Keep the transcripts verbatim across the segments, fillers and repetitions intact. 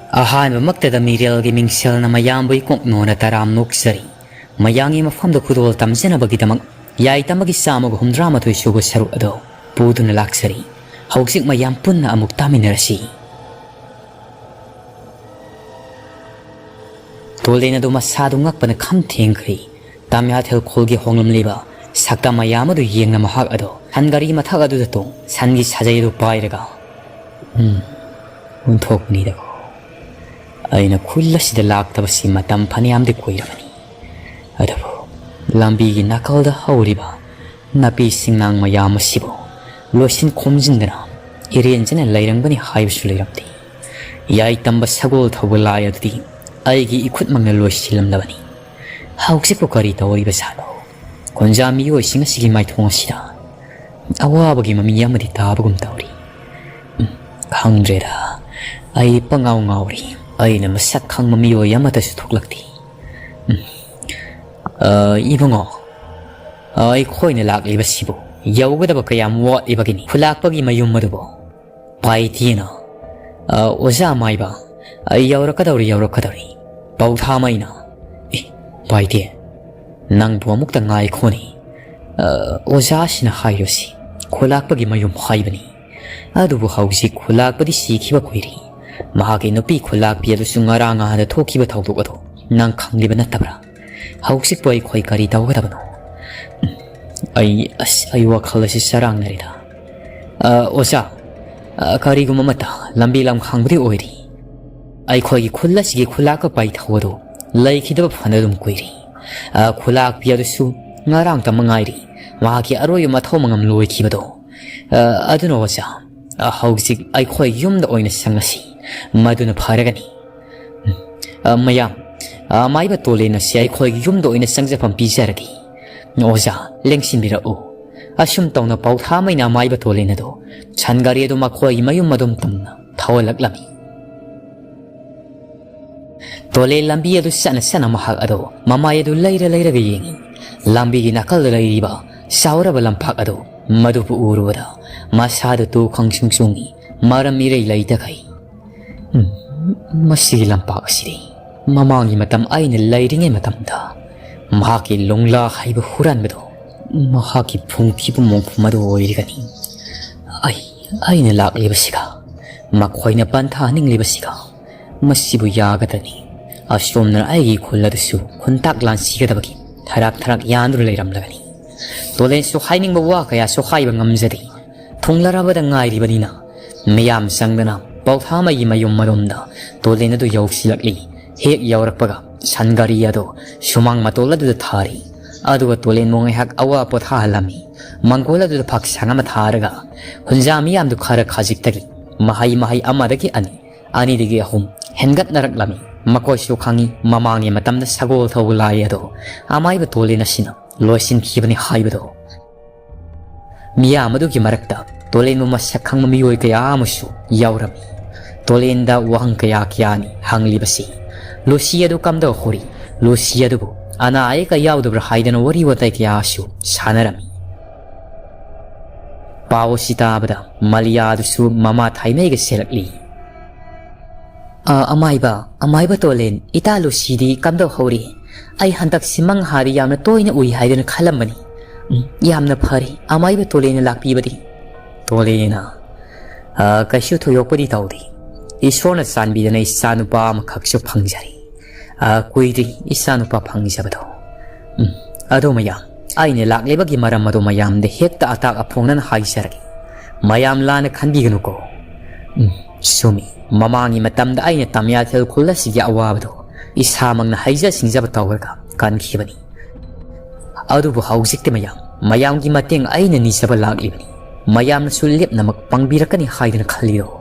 ꯑꯍꯥꯟꯕꯃꯛꯇꯗ ꯃꯤꯔꯦꯜꯒꯤ ꯃꯤꯡꯁꯦꯜꯅ ꯃꯌꯥꯝꯕꯨ ꯏꯀꯣꯛ ꯅꯣꯟꯅ ꯇꯔꯥꯝ ꯅꯣꯛꯆꯔꯤ꯫ ꯃꯌꯥꯡꯒꯤ ꯃꯐꯝꯗ ꯈꯨꯗꯣꯜ ꯇꯝꯖꯅꯕꯒꯤꯗꯃꯛ ꯌꯥꯏ ꯇꯝꯕꯒꯤ ꯆꯥꯝꯃꯒ ꯍꯨꯝꯗ꯭ꯔꯥ ꯃꯥꯊꯣꯏ ꯁꯨꯕ ꯁꯔꯨꯛ ꯑꯗꯨ ꯄꯨꯗꯨꯅ ꯂꯥꯛꯆꯔꯤ꯫ ꯍꯧꯖꯤꯛ ꯃꯌꯥꯝ ꯄꯨꯟꯅ ꯑꯃꯨꯛ ꯇꯥꯃꯤꯟꯅꯔꯁꯤ꯫ ꯇꯣꯂꯦꯟ ꯑꯗꯨ ꯃꯁꯥꯗꯨ ꯉꯛꯄꯅ ꯈꯝ ꯊꯦꯡꯈ꯭ꯔꯦ꯫ ꯇꯥꯃꯤꯌꯥꯊꯦꯜ ꯈꯨꯜꯒꯤ ꯍꯣꯡꯂꯝꯂꯤꯕ ꯁꯛꯇꯝ ꯃꯌꯥꯝ ꯑꯗꯨ ꯌꯦꯡꯅ ꯃꯍꯥꯛ ꯑꯗꯣ ꯁꯟ ꯒꯥꯔꯤ ꯃꯊꯛ ꯑꯗꯨꯗ ꯇꯣꯡ ꯁꯟꯒꯤ ꯁꯥꯖꯩ ꯑꯗꯨ ꯄꯥꯏꯔꯒ, "ꯎꯝ, ꯑꯣꯟꯊꯣꯛꯄꯅꯤꯗꯀꯣ꯫ ꯑꯩꯅ ꯈꯨꯜ ꯑꯁꯤꯗ ꯂꯥꯛꯇꯕꯁꯤ ꯃꯇꯝ ꯐꯅꯌꯥꯝꯗꯤ ꯀꯨꯏꯔꯕꯅꯤ꯫ ꯑꯗꯨꯕꯨ ꯂꯝꯕꯤꯒꯤ ꯅꯥꯀꯜꯗ ꯍꯧꯔꯤꯕ ꯅꯥꯄꯤ ꯁꯤꯡꯅꯥꯡ ꯃꯌꯥꯝ ꯑꯁꯤꯕꯨ ꯂꯣꯏꯁꯤꯟ ꯈꯣꯝꯖꯤꯟꯗꯅ ꯏꯔꯦꯟꯖꯅ ꯂꯩꯔꯝꯒꯅꯤ ꯍꯥꯏꯕꯁꯨ ꯂꯩꯔꯝꯗꯦ꯫ ꯌꯥꯏ ꯇꯝꯕ ꯁꯒꯣꯜ ꯊꯧꯕ ꯂꯥꯏ ꯑꯗꯨꯗꯤ ꯑꯩꯒꯤ ꯏꯈꯨꯠꯃꯛꯅ ꯂꯣꯏꯁꯤꯜꯂꯝꯂꯕꯅꯤ꯫ ꯍꯧꯖꯤꯛꯄꯨ ꯀꯔꯤ ꯇꯧꯔꯤꯕ ꯖꯥꯠꯅꯣ? ꯈꯨꯟꯖꯥ ꯃꯤꯑꯣꯏꯁꯤꯡ ꯑꯁꯤꯒꯤ ꯃꯥꯏꯊꯣꯡ ꯑꯁꯤꯗ ꯑꯋꯥꯕꯒꯤ ꯃꯃꯤ ꯑꯃꯗꯤ ꯇꯥꯕꯒꯨꯝ ꯇꯧꯔꯤ꯫ ꯎꯝ, ꯈꯪꯗ꯭ꯔꯦꯗ, ꯑꯩ ꯄꯉꯥꯎ ꯉꯥꯎꯔꯤ꯫ ꯑꯩꯅ ꯃꯁꯛ ꯈꯪꯕ ꯃꯤꯑꯣꯏ ꯑꯃꯠꯇꯁꯨ ꯊꯣꯛꯂꯛꯇꯦ꯫ ꯎꯝ, ꯑ, ꯏꯕꯨꯡꯉꯣ, ꯑ, ꯑꯩꯈꯣꯏꯅ ꯂꯥꯛꯂꯤꯕꯁꯤꯕꯨ ꯌꯧꯒꯗꯕ ꯀꯌꯥꯝ ꯋꯥꯠꯂꯤꯕꯒꯤꯅꯤ? ꯈꯨꯂꯥꯛꯄꯒꯤ ꯃꯌꯨꯝ ꯑꯗꯨꯕꯨ?" ꯄꯥꯏꯇꯦꯅ, "ꯑ, ꯑꯣꯖꯥ ꯃꯥꯏꯕ, ꯑ, ꯌꯧꯔꯛꯀꯗꯧꯔꯤ, ꯌꯧꯔꯛꯀꯗꯧꯔꯤ꯫" ꯄꯥꯎꯊꯥꯃꯩꯅ, "ꯑꯦ, ꯄꯥꯏꯇꯦ, ꯅꯪꯕꯨ ꯑꯃꯨꯛꯇ ꯉꯥꯏꯈꯣꯅꯦ꯫ ꯑ, ꯑꯣꯖꯥꯁꯤꯅ ꯍꯥꯏꯔꯤꯕꯁꯤ ꯈꯨꯂꯥꯛꯄꯒꯤ ꯃꯌꯨꯝ ꯍꯥꯏꯕꯅꯤ꯫ ꯑꯗꯨꯕꯨ ꯍꯧꯖꯤꯛ ꯈꯨꯂꯥꯛꯄꯗꯤ ꯁꯤꯈꯤꯕ ꯀꯨꯏꯔꯦ꯫ ꯃꯍꯥꯛꯀꯤ ꯅꯨꯄꯤ ꯈꯨꯂꯥꯛꯄꯤ ꯑꯗꯨꯁꯨ ꯉꯔꯥꯡ ꯅꯍꯥꯟꯗ ꯊꯣꯛꯈꯤꯕ ꯊꯧꯗꯣꯛ ꯑꯗꯨ ꯅꯪ ꯈꯪꯂꯤꯕ ꯅꯠꯇꯕ꯭ꯔꯥ? ꯍꯧꯖꯤꯛꯄꯨ ꯑꯩꯈꯣꯏ ꯀꯔꯤ ꯇꯧꯒꯗꯕꯅꯣ?" ꯎꯝ, ꯑꯩ, ꯑꯁ, ꯑꯩ ꯋꯥꯈꯜ ꯑꯁꯤ ꯆꯔꯥꯡꯅꯔꯦꯗ꯫ "ꯑ, ꯑꯣꯖꯥ, ꯑ, ꯀꯔꯤꯒꯨꯝꯕ ꯑꯃꯠꯇ ꯂꯝꯕꯤ ꯂꯝꯈꯥꯡꯕꯗꯤ ꯑꯣꯏꯔꯤ꯫ ꯑꯩꯈꯣꯏꯒꯤ ꯈꯨꯜ ꯑꯁꯤꯒꯤ ꯈꯨꯂꯥꯛꯄ ꯄꯥꯏꯊꯧ ꯑꯗꯨ ꯂꯩꯈꯤꯗꯕ ꯐꯅ ꯑꯗꯨꯝ ꯀꯨꯏꯔꯦ꯫ ꯑ, ꯈꯨꯂꯥꯛꯄꯤ ꯑꯗꯨꯁꯨ ꯉꯔꯥꯡꯇ ꯃꯉꯥꯏꯔꯤ ꯃꯍꯥꯛꯀꯤ ꯑꯔꯣꯏꯕ ꯃꯊꯧ ꯃꯉꯝ ꯂꯣꯏꯈꯤꯕꯗꯣ꯫ ꯑ, ꯑꯗꯨꯅ ꯑꯣꯖꯥ, ꯑ, ꯍꯧꯖꯤꯛ ꯑꯩꯈꯣꯏ ꯌꯨꯝꯗ ꯑꯣꯏꯅ ꯆꯪꯂꯁꯤ, ꯃꯗꯨꯅ ꯐꯔꯒꯅꯤ꯫ ꯑ, ꯃꯌꯥꯝ, ꯑ, ꯃꯥꯏꯕ ꯇꯣꯂꯦꯟ ꯑꯁꯤ ꯑꯩꯈꯣꯏꯒꯤ ꯌꯨꯝꯗ ꯑꯣꯏꯅ ꯆꯪꯖꯐꯝ ꯄꯤꯖꯔꯒꯦ꯫ ꯑꯣꯖꯥ, ꯂꯦꯡꯁꯤꯟꯕꯤꯔꯛꯎ꯫" ꯑꯁꯨꯝ ꯇꯧꯅ ꯄꯥꯎꯊꯥꯃꯩꯅ ꯃꯥꯏꯕ ꯇꯣꯂꯦꯟ ꯑꯗꯨ ꯁꯟ ꯒꯥꯔꯤ ꯑꯗꯨ ꯃꯈꯣꯏꯒꯤ ꯃꯌꯨꯝ ꯑꯗꯨꯝ ꯇꯝꯅ ꯊꯧꯍꯜꯂꯛꯂꯝꯃꯤ꯫ ꯇꯣꯂꯦꯟ ꯂꯝꯕꯤ ꯑꯗꯨ ꯆꯠꯅ ꯆꯠꯅ ꯃꯍꯥꯛ ꯑꯗꯨ ꯃꯃꯥꯏ ꯑꯗꯨ ꯂꯩꯔ ꯂꯩꯔꯒ ꯌꯦꯡꯉꯤ꯫ ꯂꯝꯕꯤꯒꯤ ꯅꯥꯀꯜꯗ ꯂꯩꯔꯤꯕ ꯆꯥꯎꯔꯕ ꯂꯝꯄꯥꯛ ꯑꯗꯨ ꯃꯗꯨꯕꯨ ꯎꯔꯨꯕꯗ ꯃꯁꯥꯗꯨ ꯇꯨ ꯈꯪꯁꯨꯡ ꯆꯨꯡꯉꯤ, ꯃꯔꯝ ꯏꯔꯩ ꯂꯩꯇꯈꯩ꯫ "ꯎꯝ, ꯃꯁꯤꯒꯤ ꯂꯝꯄꯥꯛ ꯑꯁꯤꯗꯤ ꯃꯃꯥꯡꯒꯤ ꯃꯇꯝ ꯑꯩꯅ ꯂꯩꯔꯤꯉꯩ ꯃꯇꯝꯗ ꯃꯍꯥꯛꯀꯤ ꯂꯣꯡꯂꯥ ꯍꯩꯕ ꯍꯨꯔꯥꯟꯕꯗꯣ ꯃꯍꯥꯛꯀꯤ ꯐꯨꯡꯊꯤꯕ ꯃꯣꯡꯐꯝ ꯑꯗꯨ ꯑꯣꯏꯔꯒꯅꯤ꯫ ꯑꯩ, ꯑꯩꯅ ꯂꯥꯛꯂꯤꯕꯁꯤꯒ ꯃꯈꯣꯏꯅ ꯄꯟꯊꯥꯍꯟꯅꯤꯡꯂꯤꯕꯁꯤꯒ ꯃꯁꯤꯕꯨ ꯌꯥꯒꯗ꯭ꯔꯅꯤ? ꯑꯁꯣꯝꯅ ꯑꯩꯒꯤ ꯈꯨꯜ ꯑꯗꯨꯁꯨ ꯈꯨꯟꯇꯥꯛ ꯂꯥꯟꯁꯤꯒꯗꯕꯒꯤ ꯊꯔꯥꯛ ꯊꯔꯥꯛ ꯌꯥꯟꯗꯨꯅ ꯂꯩꯔꯝꯂꯒꯅꯤ꯫ ꯇꯣꯂꯦꯟꯁꯨ ꯍꯥꯏꯅꯤꯡꯕ ꯋꯥ ꯀꯌꯥꯁꯨ ꯍꯥꯏꯕ ꯉꯝꯖꯗꯦ꯫ ꯊꯨꯡꯂꯔꯕꯗ ꯉꯥꯏꯔꯤꯕꯅꯤꯅ ꯃꯤꯌꯥꯝ ꯆꯪꯗꯅ ꯄꯧꯊꯥꯃꯩꯒꯤ ꯃꯌꯨꯝ ꯃꯔꯣꯝꯗ ꯇꯣꯂꯦꯟ ꯑꯗꯨ ꯌꯧꯁꯤꯜꯂꯛꯂꯤ꯫ ꯍꯦꯛ ꯌꯧꯔꯛꯄꯒ ꯁꯟ ꯒꯥꯔꯤ ꯑꯗꯨ ꯁꯨꯃꯥꯡ ꯃꯇꯣꯜ ꯑꯗꯨꯗ ꯊꯥꯔꯤ꯫ ꯑꯗꯨꯒ ꯇꯣꯂꯦꯟꯕꯨ ꯉꯥꯏꯍꯥꯛ ꯑꯋꯥ ꯄꯣꯊꯥꯍꯜꯂꯝꯃꯤ꯫ ꯃꯪꯒꯣꯜ ꯑꯗꯨꯗ ꯐꯛꯁꯥꯡ ꯑꯃ ꯊꯥꯔꯒ ꯍꯨꯟꯖꯥ ꯃꯤꯌꯥꯝꯗꯨ ꯈꯔ ꯈꯖꯤꯛꯇꯒꯤ ꯃꯍꯩ ꯃꯍꯩ ꯑꯃꯗꯒꯤ ꯑꯅꯤ, ꯑꯅꯤꯗꯒꯤ ꯑꯍꯨꯝ ꯍꯦꯟꯒꯠꯅꯔꯛꯂꯝꯃꯤ꯫ ꯃꯈꯣꯏꯁꯨ ꯈꯪꯏ, ꯃꯃꯥꯡꯒꯤ ꯃꯇꯝꯗ ꯁꯒꯣꯜ ꯊꯧꯕ ꯂꯥꯏ ꯑꯗꯨ ꯑꯃꯥꯏꯕ ꯇꯣꯂꯦꯟ ꯑꯁꯤꯅ ꯂꯣꯏꯁꯤꯟꯈꯤꯕꯅꯤ ꯍꯥꯏꯕꯗꯨ꯫ ꯃꯤꯌꯥꯝ ꯑꯗꯨꯒꯤ ꯃꯔꯛꯇ ꯇꯣꯂꯦꯟꯕꯨ ꯃꯁꯛ ꯈꯪꯕ ꯃꯤꯑꯣꯏ ꯀꯌꯥ ꯑꯃꯁꯨ ꯌꯥꯎꯔꯝꯃꯤ꯫ ꯇꯣꯂꯦꯟꯗ ꯋꯥꯍꯪ ꯀꯌꯥ ꯀꯌꯥꯅꯤ ꯍꯪꯂꯤꯕꯁꯤ꯫ ꯂꯨꯁꯤ ꯑꯗꯨ ꯀꯝꯗꯧꯍꯧꯔꯤ? ꯂꯨꯁꯤ ꯑꯗꯨꯕꯨ ꯑꯅꯥ ꯑꯌꯦꯛꯀ ꯌꯥꯎꯗꯕ꯭ꯔꯥ ꯍꯥꯏꯗꯅ ꯋꯥꯔꯤ ꯋꯥꯇꯥꯏ ꯀꯌꯥꯁꯨ ꯁꯥꯟꯅꯔꯝꯃꯤ꯫ ꯄꯥꯎ ꯑꯁꯤ ꯇꯥꯕꯗ ꯃꯂꯤꯌꯥꯗꯨꯁꯨ ꯃꯃꯥ ꯊꯥꯏꯃꯩꯒ ꯁꯦꯜꯂꯛꯂꯤ꯫ "ꯑ, ꯑꯃꯥꯏꯕ, ꯑꯃꯥꯏꯕ ꯇꯣꯂꯦꯟ, ꯏꯇꯥ ꯂꯨꯁꯤꯗꯤ ꯀꯝꯗꯧꯍꯧꯔꯤ? ꯑꯩ ꯍꯟꯗꯛꯁꯤ ꯃꯪꯍꯥꯗꯤ ꯌꯥꯝꯅ ꯇꯣꯏꯅ ꯎꯏ ꯍꯥꯏꯗꯨꯅ ꯈꯜꯂꯝꯕꯅꯤ꯫ ꯎꯝ, ꯌꯥꯝꯅ ꯐꯔꯦ ꯑꯃꯥꯏꯕ ꯇꯣꯂꯦꯟꯅ ꯂꯥꯛꯄꯤꯕꯗꯤ꯫" ꯇꯣꯂꯦꯟꯅ, "ꯑ, ꯀꯩꯁꯨ ꯊꯣꯏꯗꯣꯛꯄꯗꯤ ꯇꯧꯗꯦ꯫ ꯏꯁꯣꯔꯅ ꯆꯥꯟꯕꯤꯗꯅ ꯏꯆꯥꯅꯨꯄꯥ ꯑꯃꯈꯛꯁꯨ ꯐꯪꯖꯔꯦ꯫ ꯑ, ꯀꯨꯏꯗ꯭ꯔꯤ ꯏꯆꯥꯅꯨꯄꯥ ꯐꯪꯖꯕꯗꯣ꯫ ꯎꯝ, ꯑꯗꯣ ꯃꯌꯥꯝ, ꯑꯩꯅ ꯂꯥꯛꯂꯤꯕꯒꯤ ꯃꯔꯝ ꯑꯗꯣ ꯃꯌꯥꯝꯗ ꯍꯦꯛꯇ ꯑꯇꯥꯛ ꯑꯐꯣꯡꯅꯅ ꯍꯥꯏꯖꯔꯒꯦ꯫ ꯃꯌꯥꯝ ꯂꯥꯟꯅ ꯈꯟꯕꯤꯒꯅꯨꯀꯣ꯫ ꯎꯝ, ꯆꯨꯝꯃꯤ, ꯃꯃꯥꯡꯒꯤ ꯃꯇꯝꯗ ꯑꯩꯅ ꯇꯝꯌꯥꯊꯦꯜ ꯈꯨꯜ ꯑꯁꯤꯒꯤ ꯑꯋꯥꯕꯗꯣ ꯏꯁꯥꯃꯛꯅ ꯍꯩꯖ ꯁꯤꯡꯖꯕ ꯇꯧꯔꯒ ꯀꯟꯈꯤꯕꯅꯤ꯫ ꯑꯗꯨꯕꯨ ꯍꯧꯖꯤꯛꯇꯤ ꯃꯌꯥꯝ, ꯃꯌꯥꯝꯒꯤ ꯃꯇꯦꯡ ꯑꯩꯅ ꯅꯤꯖꯕ ꯂꯥꯛꯂꯤꯕꯅꯤ꯫ ꯃꯌꯥꯝꯅꯁꯨ ꯂꯦꯞꯅꯃꯛ ꯄꯥꯡꯕꯤꯔꯛꯀꯅꯤ ꯍꯥꯏꯗꯅ ꯈꯜꯂꯤꯔꯣ?"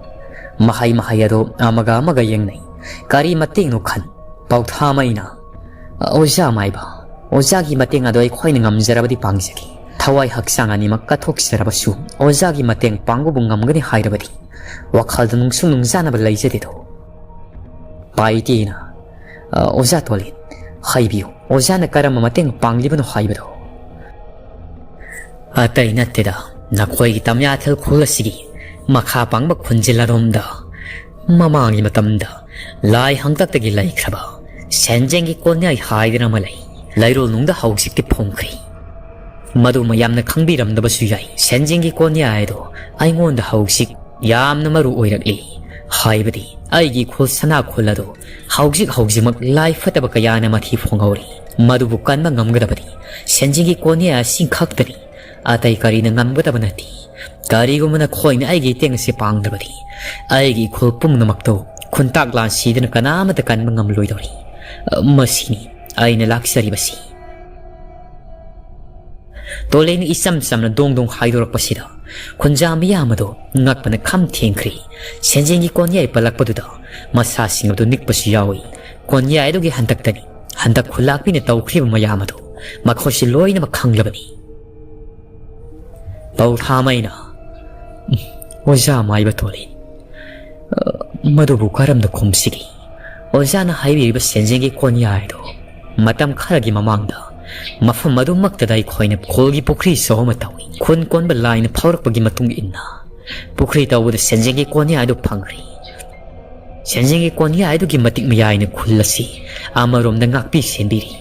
ꯃꯍꯩ ꯃꯍꯩ ꯑꯗꯣ ꯑꯃꯒ ꯑꯃꯒ ꯌꯦꯡꯅꯩ꯫ ꯀꯔꯤ ꯃꯇꯦꯡꯅꯣ ꯈꯟ ꯄꯥꯎꯊꯥꯃꯩꯅ, "ꯑꯣꯖꯥ ꯃꯥꯏꯕ, ꯑꯣꯖꯥꯒꯤ ꯃꯇꯦꯡ ꯑꯗꯣ ꯑꯩꯈꯣꯏꯅ ꯉꯝꯖꯔꯕꯗꯤ ꯄꯥꯡꯖꯒꯦ꯫ ꯊꯋꯥꯏ ꯍꯛꯆꯥꯡ ꯑꯅꯤꯃꯛ ꯀꯠꯊꯣꯛꯆꯔꯕꯁꯨ ꯑꯣꯖꯥꯒꯤ ꯃꯇꯦꯡ ꯄꯥꯡꯕꯕꯨ ꯉꯝꯒꯅꯤ ꯍꯥꯏꯔꯕꯗꯤ ꯋꯥꯈꯜꯗ ꯅꯨꯡꯁꯨꯡ ꯅꯨꯡꯖꯥꯅꯕ ꯂꯩꯖꯗꯦꯗꯣ꯫" ꯄꯥꯏꯇꯦꯅ, "ꯑ, ꯑꯣꯖꯥ ꯇꯣꯂꯤꯟ, ꯍꯥꯏꯕꯤꯌꯨ, ꯑꯣꯖꯥꯅ ꯀꯔꯝꯕ ꯃꯇꯦꯡ ꯄꯥꯡꯂꯤꯕꯅꯣ ꯍꯥꯏꯕꯗꯣ?" "ꯑꯇꯩ ꯅꯠꯇꯦꯗ, ꯅꯈꯣꯏꯒꯤ ꯇꯝꯌꯥꯊꯦꯜ ꯈꯨꯜ ꯑꯁꯤꯒꯤ ꯃꯈꯥ ꯄꯥꯡꯕ ꯈꯨꯟꯖꯤꯜ ꯑꯗꯣꯝꯗ ꯃꯃꯥꯡꯒꯤ ꯃꯇꯝꯗ ꯂꯥꯏ ꯍꯥꯡꯇꯛꯇꯒꯤ ꯂꯩꯈ꯭ꯔꯕ ꯁꯦꯟꯖꯦꯡꯒꯤ ꯀꯣꯟꯌꯥꯏ ꯍꯥꯏꯗꯅ ꯑꯃ ꯂꯩ꯫ ꯂꯩꯔꯣꯜꯅꯨꯡꯗ ꯍꯧꯖꯤꯛꯇꯤ ꯐꯨꯝꯈ꯭ꯔꯦ꯫ ꯃꯗꯨ ꯃꯌꯥꯝꯅ ꯈꯪꯕꯤꯔꯝꯗꯕꯁꯨ ꯌꯥꯏ꯫ ꯁꯦꯟꯖꯦꯡꯒꯤ ꯀꯣꯟꯌꯥꯏ ꯑꯗꯣ ꯑꯩꯉꯣꯟꯗ ꯍꯧꯖꯤꯛ ꯌꯥꯝꯅ ꯃꯔꯨ ꯑꯣꯏꯔꯛꯂꯤ꯫ ꯍꯥꯏꯕꯗꯤ ꯑꯩꯒꯤ ꯈꯨꯜ ꯁꯅꯥ ꯈꯨꯜ ꯑꯗꯣ ꯍꯧꯖꯤꯛ ꯍꯧꯖꯤꯛꯃꯛ ꯂꯥꯏ ꯐꯠꯇꯕ ꯀꯌꯥꯅ ꯃꯊꯤ ꯐꯣꯡꯍꯧꯔꯤ꯫ ꯃꯗꯨꯕꯨ ꯀꯟꯕ ꯉꯝꯒꯗꯕꯗꯤ ꯁꯦꯟꯖꯦꯡꯒꯤ ꯀꯣꯟꯌꯥꯏ ꯑꯁꯤ ꯈꯛꯇꯅꯤ꯫ ꯑꯇꯩ ꯀꯔꯤꯅ ꯉꯝꯒꯗꯕ ꯅꯠꯇꯦ꯫ ꯀꯔꯤꯒꯨꯝꯕ ꯅꯈꯣꯏꯅ ꯑꯩꯒꯤ ꯏꯇꯦꯡ ꯑꯁꯤ ꯄꯥꯡꯗ꯭ꯔꯕꯗꯤ ꯑꯩꯒꯤ ꯏꯈꯨꯜ ꯄꯨꯝꯅꯃꯛꯇꯨ ꯈꯨꯟꯇꯥꯛ ꯂꯥꯟ ꯁꯤꯗꯨꯅ ꯀꯅꯥꯃꯠꯇ ꯀꯟꯕ ꯉꯝꯂꯣꯏꯗꯧꯔꯤ꯫ ꯃꯁꯤꯅꯤ ꯑꯩꯅ ꯂꯥꯛꯆꯔꯤꯕꯁꯤ꯫ ꯇꯣꯂꯦꯟꯅ ꯏꯆꯝ ꯆꯝꯅ ꯗꯣꯡ ꯗꯣꯡ ꯍꯥꯏꯗꯣꯔꯛꯄꯁꯤꯗ ꯈꯨꯟꯖꯥ ꯃꯤꯌꯥꯝ ꯑꯗꯨ ꯉꯛꯄꯅ ꯈꯝ ꯊꯦꯡꯈ꯭ꯔꯤ꯫ ꯁꯦꯟꯖꯦꯡꯒꯤ ꯀꯣꯟꯌꯥꯏ ꯄꯜꯂꯛꯄꯗꯨꯗ ꯃꯁꯥꯁꯤꯡ ꯑꯗꯨ ꯅꯤꯛꯄꯁꯨ ꯌꯥꯎꯏ꯫ ꯀꯣꯟꯌꯥꯏ ꯑꯗꯨꯒꯤ ꯍꯟꯗꯛꯇꯅꯤ ꯍꯟꯗꯛ ꯈꯨꯂꯥꯛꯄꯤꯅ ꯇꯧꯈ꯭ꯔꯤꯕ ꯃꯌꯥꯝ ꯑꯗꯨ ꯃꯈꯣꯏꯁꯤ ꯂꯣꯏꯅꯃꯛ ꯈꯪꯂꯕꯅꯤ꯫ ꯄꯧꯊꯥꯃꯩꯅ, "ꯑꯣꯖꯥ ꯃꯥꯏꯕ ꯇꯣꯂꯦꯟ, ꯑ, ꯃꯗꯨꯕꯨ ꯀꯔꯝꯅ ꯈꯨꯝꯁꯤꯒꯦ? ꯑꯣꯖꯥꯅ ꯍꯥꯏꯕꯤꯔꯤꯕ ꯁꯦꯟꯖꯦꯡꯒꯤ ꯀꯣꯟꯌꯥꯏꯗꯣ ꯃꯇꯝ ꯈꯔꯒꯤ ꯃꯃꯥꯡꯗ ꯃꯐꯝ ꯑꯗꯨꯃꯛꯇꯗ ꯑꯩꯈꯣꯏꯅ ꯈꯣꯜꯒꯤ ꯄꯨꯈ꯭ꯔꯤ ꯆꯥꯎ ꯑꯃ ꯇꯧꯏ꯫ ꯈꯨꯟ ꯀꯣꯟꯕ ꯂꯥꯏꯅ ꯐꯥꯎꯔꯛꯄꯒꯤ ꯃꯇꯨꯡ ꯏꯟꯅ ꯄꯨꯈ꯭ꯔꯤ ꯇꯧꯕꯗ ꯁꯦꯟꯖꯦꯡꯒꯤ ꯀꯣꯟꯌꯥꯏꯗꯣ ꯐꯪꯈ꯭ꯔꯦ꯫ ꯁꯦꯟꯖꯦꯡꯒꯤ ꯀꯣꯟꯌꯥꯏꯗꯨꯒꯤ ꯃꯇꯤꯛ ꯃꯌꯥꯏꯅ ꯈꯨꯜ ꯑꯁꯤ ꯑꯃꯔꯣꯝꯗ ꯉꯥꯛꯄꯤ ꯁꯦꯟꯕꯤꯔꯤ,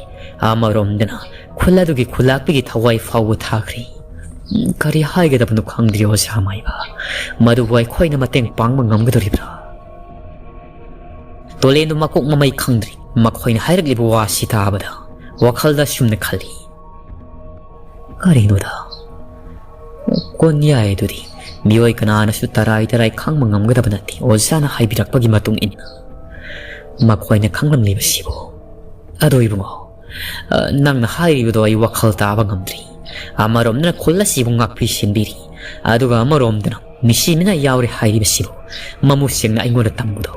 ꯑꯃꯔꯣꯝꯗꯅ ꯈꯨꯜ ꯑꯗꯨꯒꯤ ꯈꯨꯂꯥꯛꯄꯤꯒꯤ ꯊꯋꯥꯏ ꯐꯥꯎꯕ ꯊꯥꯈ꯭ꯔꯦ꯫ ꯀꯔꯤ ꯍꯥꯏꯒꯗꯕꯅꯣ ꯈꯪꯗ꯭ꯔꯤ ꯑꯣꯖꯥ ꯃꯥꯏꯕ꯫ ꯃꯗꯨꯕꯨ ꯑꯩꯈꯣꯏꯅ ꯃꯇꯦꯡ ꯄꯥꯡꯕ ꯉꯝꯒꯗꯧꯔꯤꯕ꯭ꯔꯥ?" ꯇꯣꯂꯦꯟꯗꯨ ꯃꯀꯣꯛ ꯃꯃꯩ ꯈꯪꯗ꯭ꯔꯤ꯫ ꯃꯈꯣꯏꯅ ꯍꯥꯏꯔꯛꯂꯤꯕ ꯋꯥꯁꯤ ꯇꯥꯕꯗ ꯋꯥꯈꯜꯗ ꯑꯁꯨꯝꯅ ꯈꯜꯂꯤ, "ꯀꯔꯤꯅꯣꯗ? ꯀꯣꯟꯌꯥꯏ ꯑꯗꯨꯗꯤ ꯃꯤꯑꯣꯏ ꯀꯅꯥꯅꯁꯨ ꯇꯔꯥꯏ ꯇꯔꯥꯏ ꯈꯪꯕ ꯉꯝꯒꯗꯕ ꯅꯠꯇꯦ꯫ ꯑꯣꯖꯥꯅ ꯍꯥꯏꯕꯤꯔꯛꯄꯒꯤ ꯃꯇꯨꯡ ꯏꯟꯅ ꯃꯈꯣꯏꯅ ꯈꯪꯂꯝꯂꯤꯕꯁꯤꯕꯨ꯫ ꯑꯗꯣ ꯏꯕꯨꯡꯉꯣ, ꯑ, ꯅꯪꯅ ꯍꯥꯏꯔꯤꯕꯗꯣ ꯑꯩ ꯋꯥꯈꯜ ꯇꯥꯕ ꯉꯝꯗ꯭ꯔꯤ꯫ ꯑꯃꯔꯣꯝꯗꯅ ꯈꯨꯜ ꯑꯁꯤꯕꯨ ꯉꯥꯛꯄꯤ ꯁꯦꯟꯕꯤꯔꯤ, ꯑꯗꯨꯒ ꯑꯃꯔꯣꯝꯗꯅ ꯃꯤꯁꯤ ꯃꯤꯅ ꯌꯥꯎꯔꯦ ꯍꯥꯏꯔꯤꯕꯁꯤꯕꯨ ꯃꯃꯨꯠ ꯁꯦꯡꯅ ꯑꯩꯉꯣꯟꯗ ꯇꯝꯕꯗꯣ꯫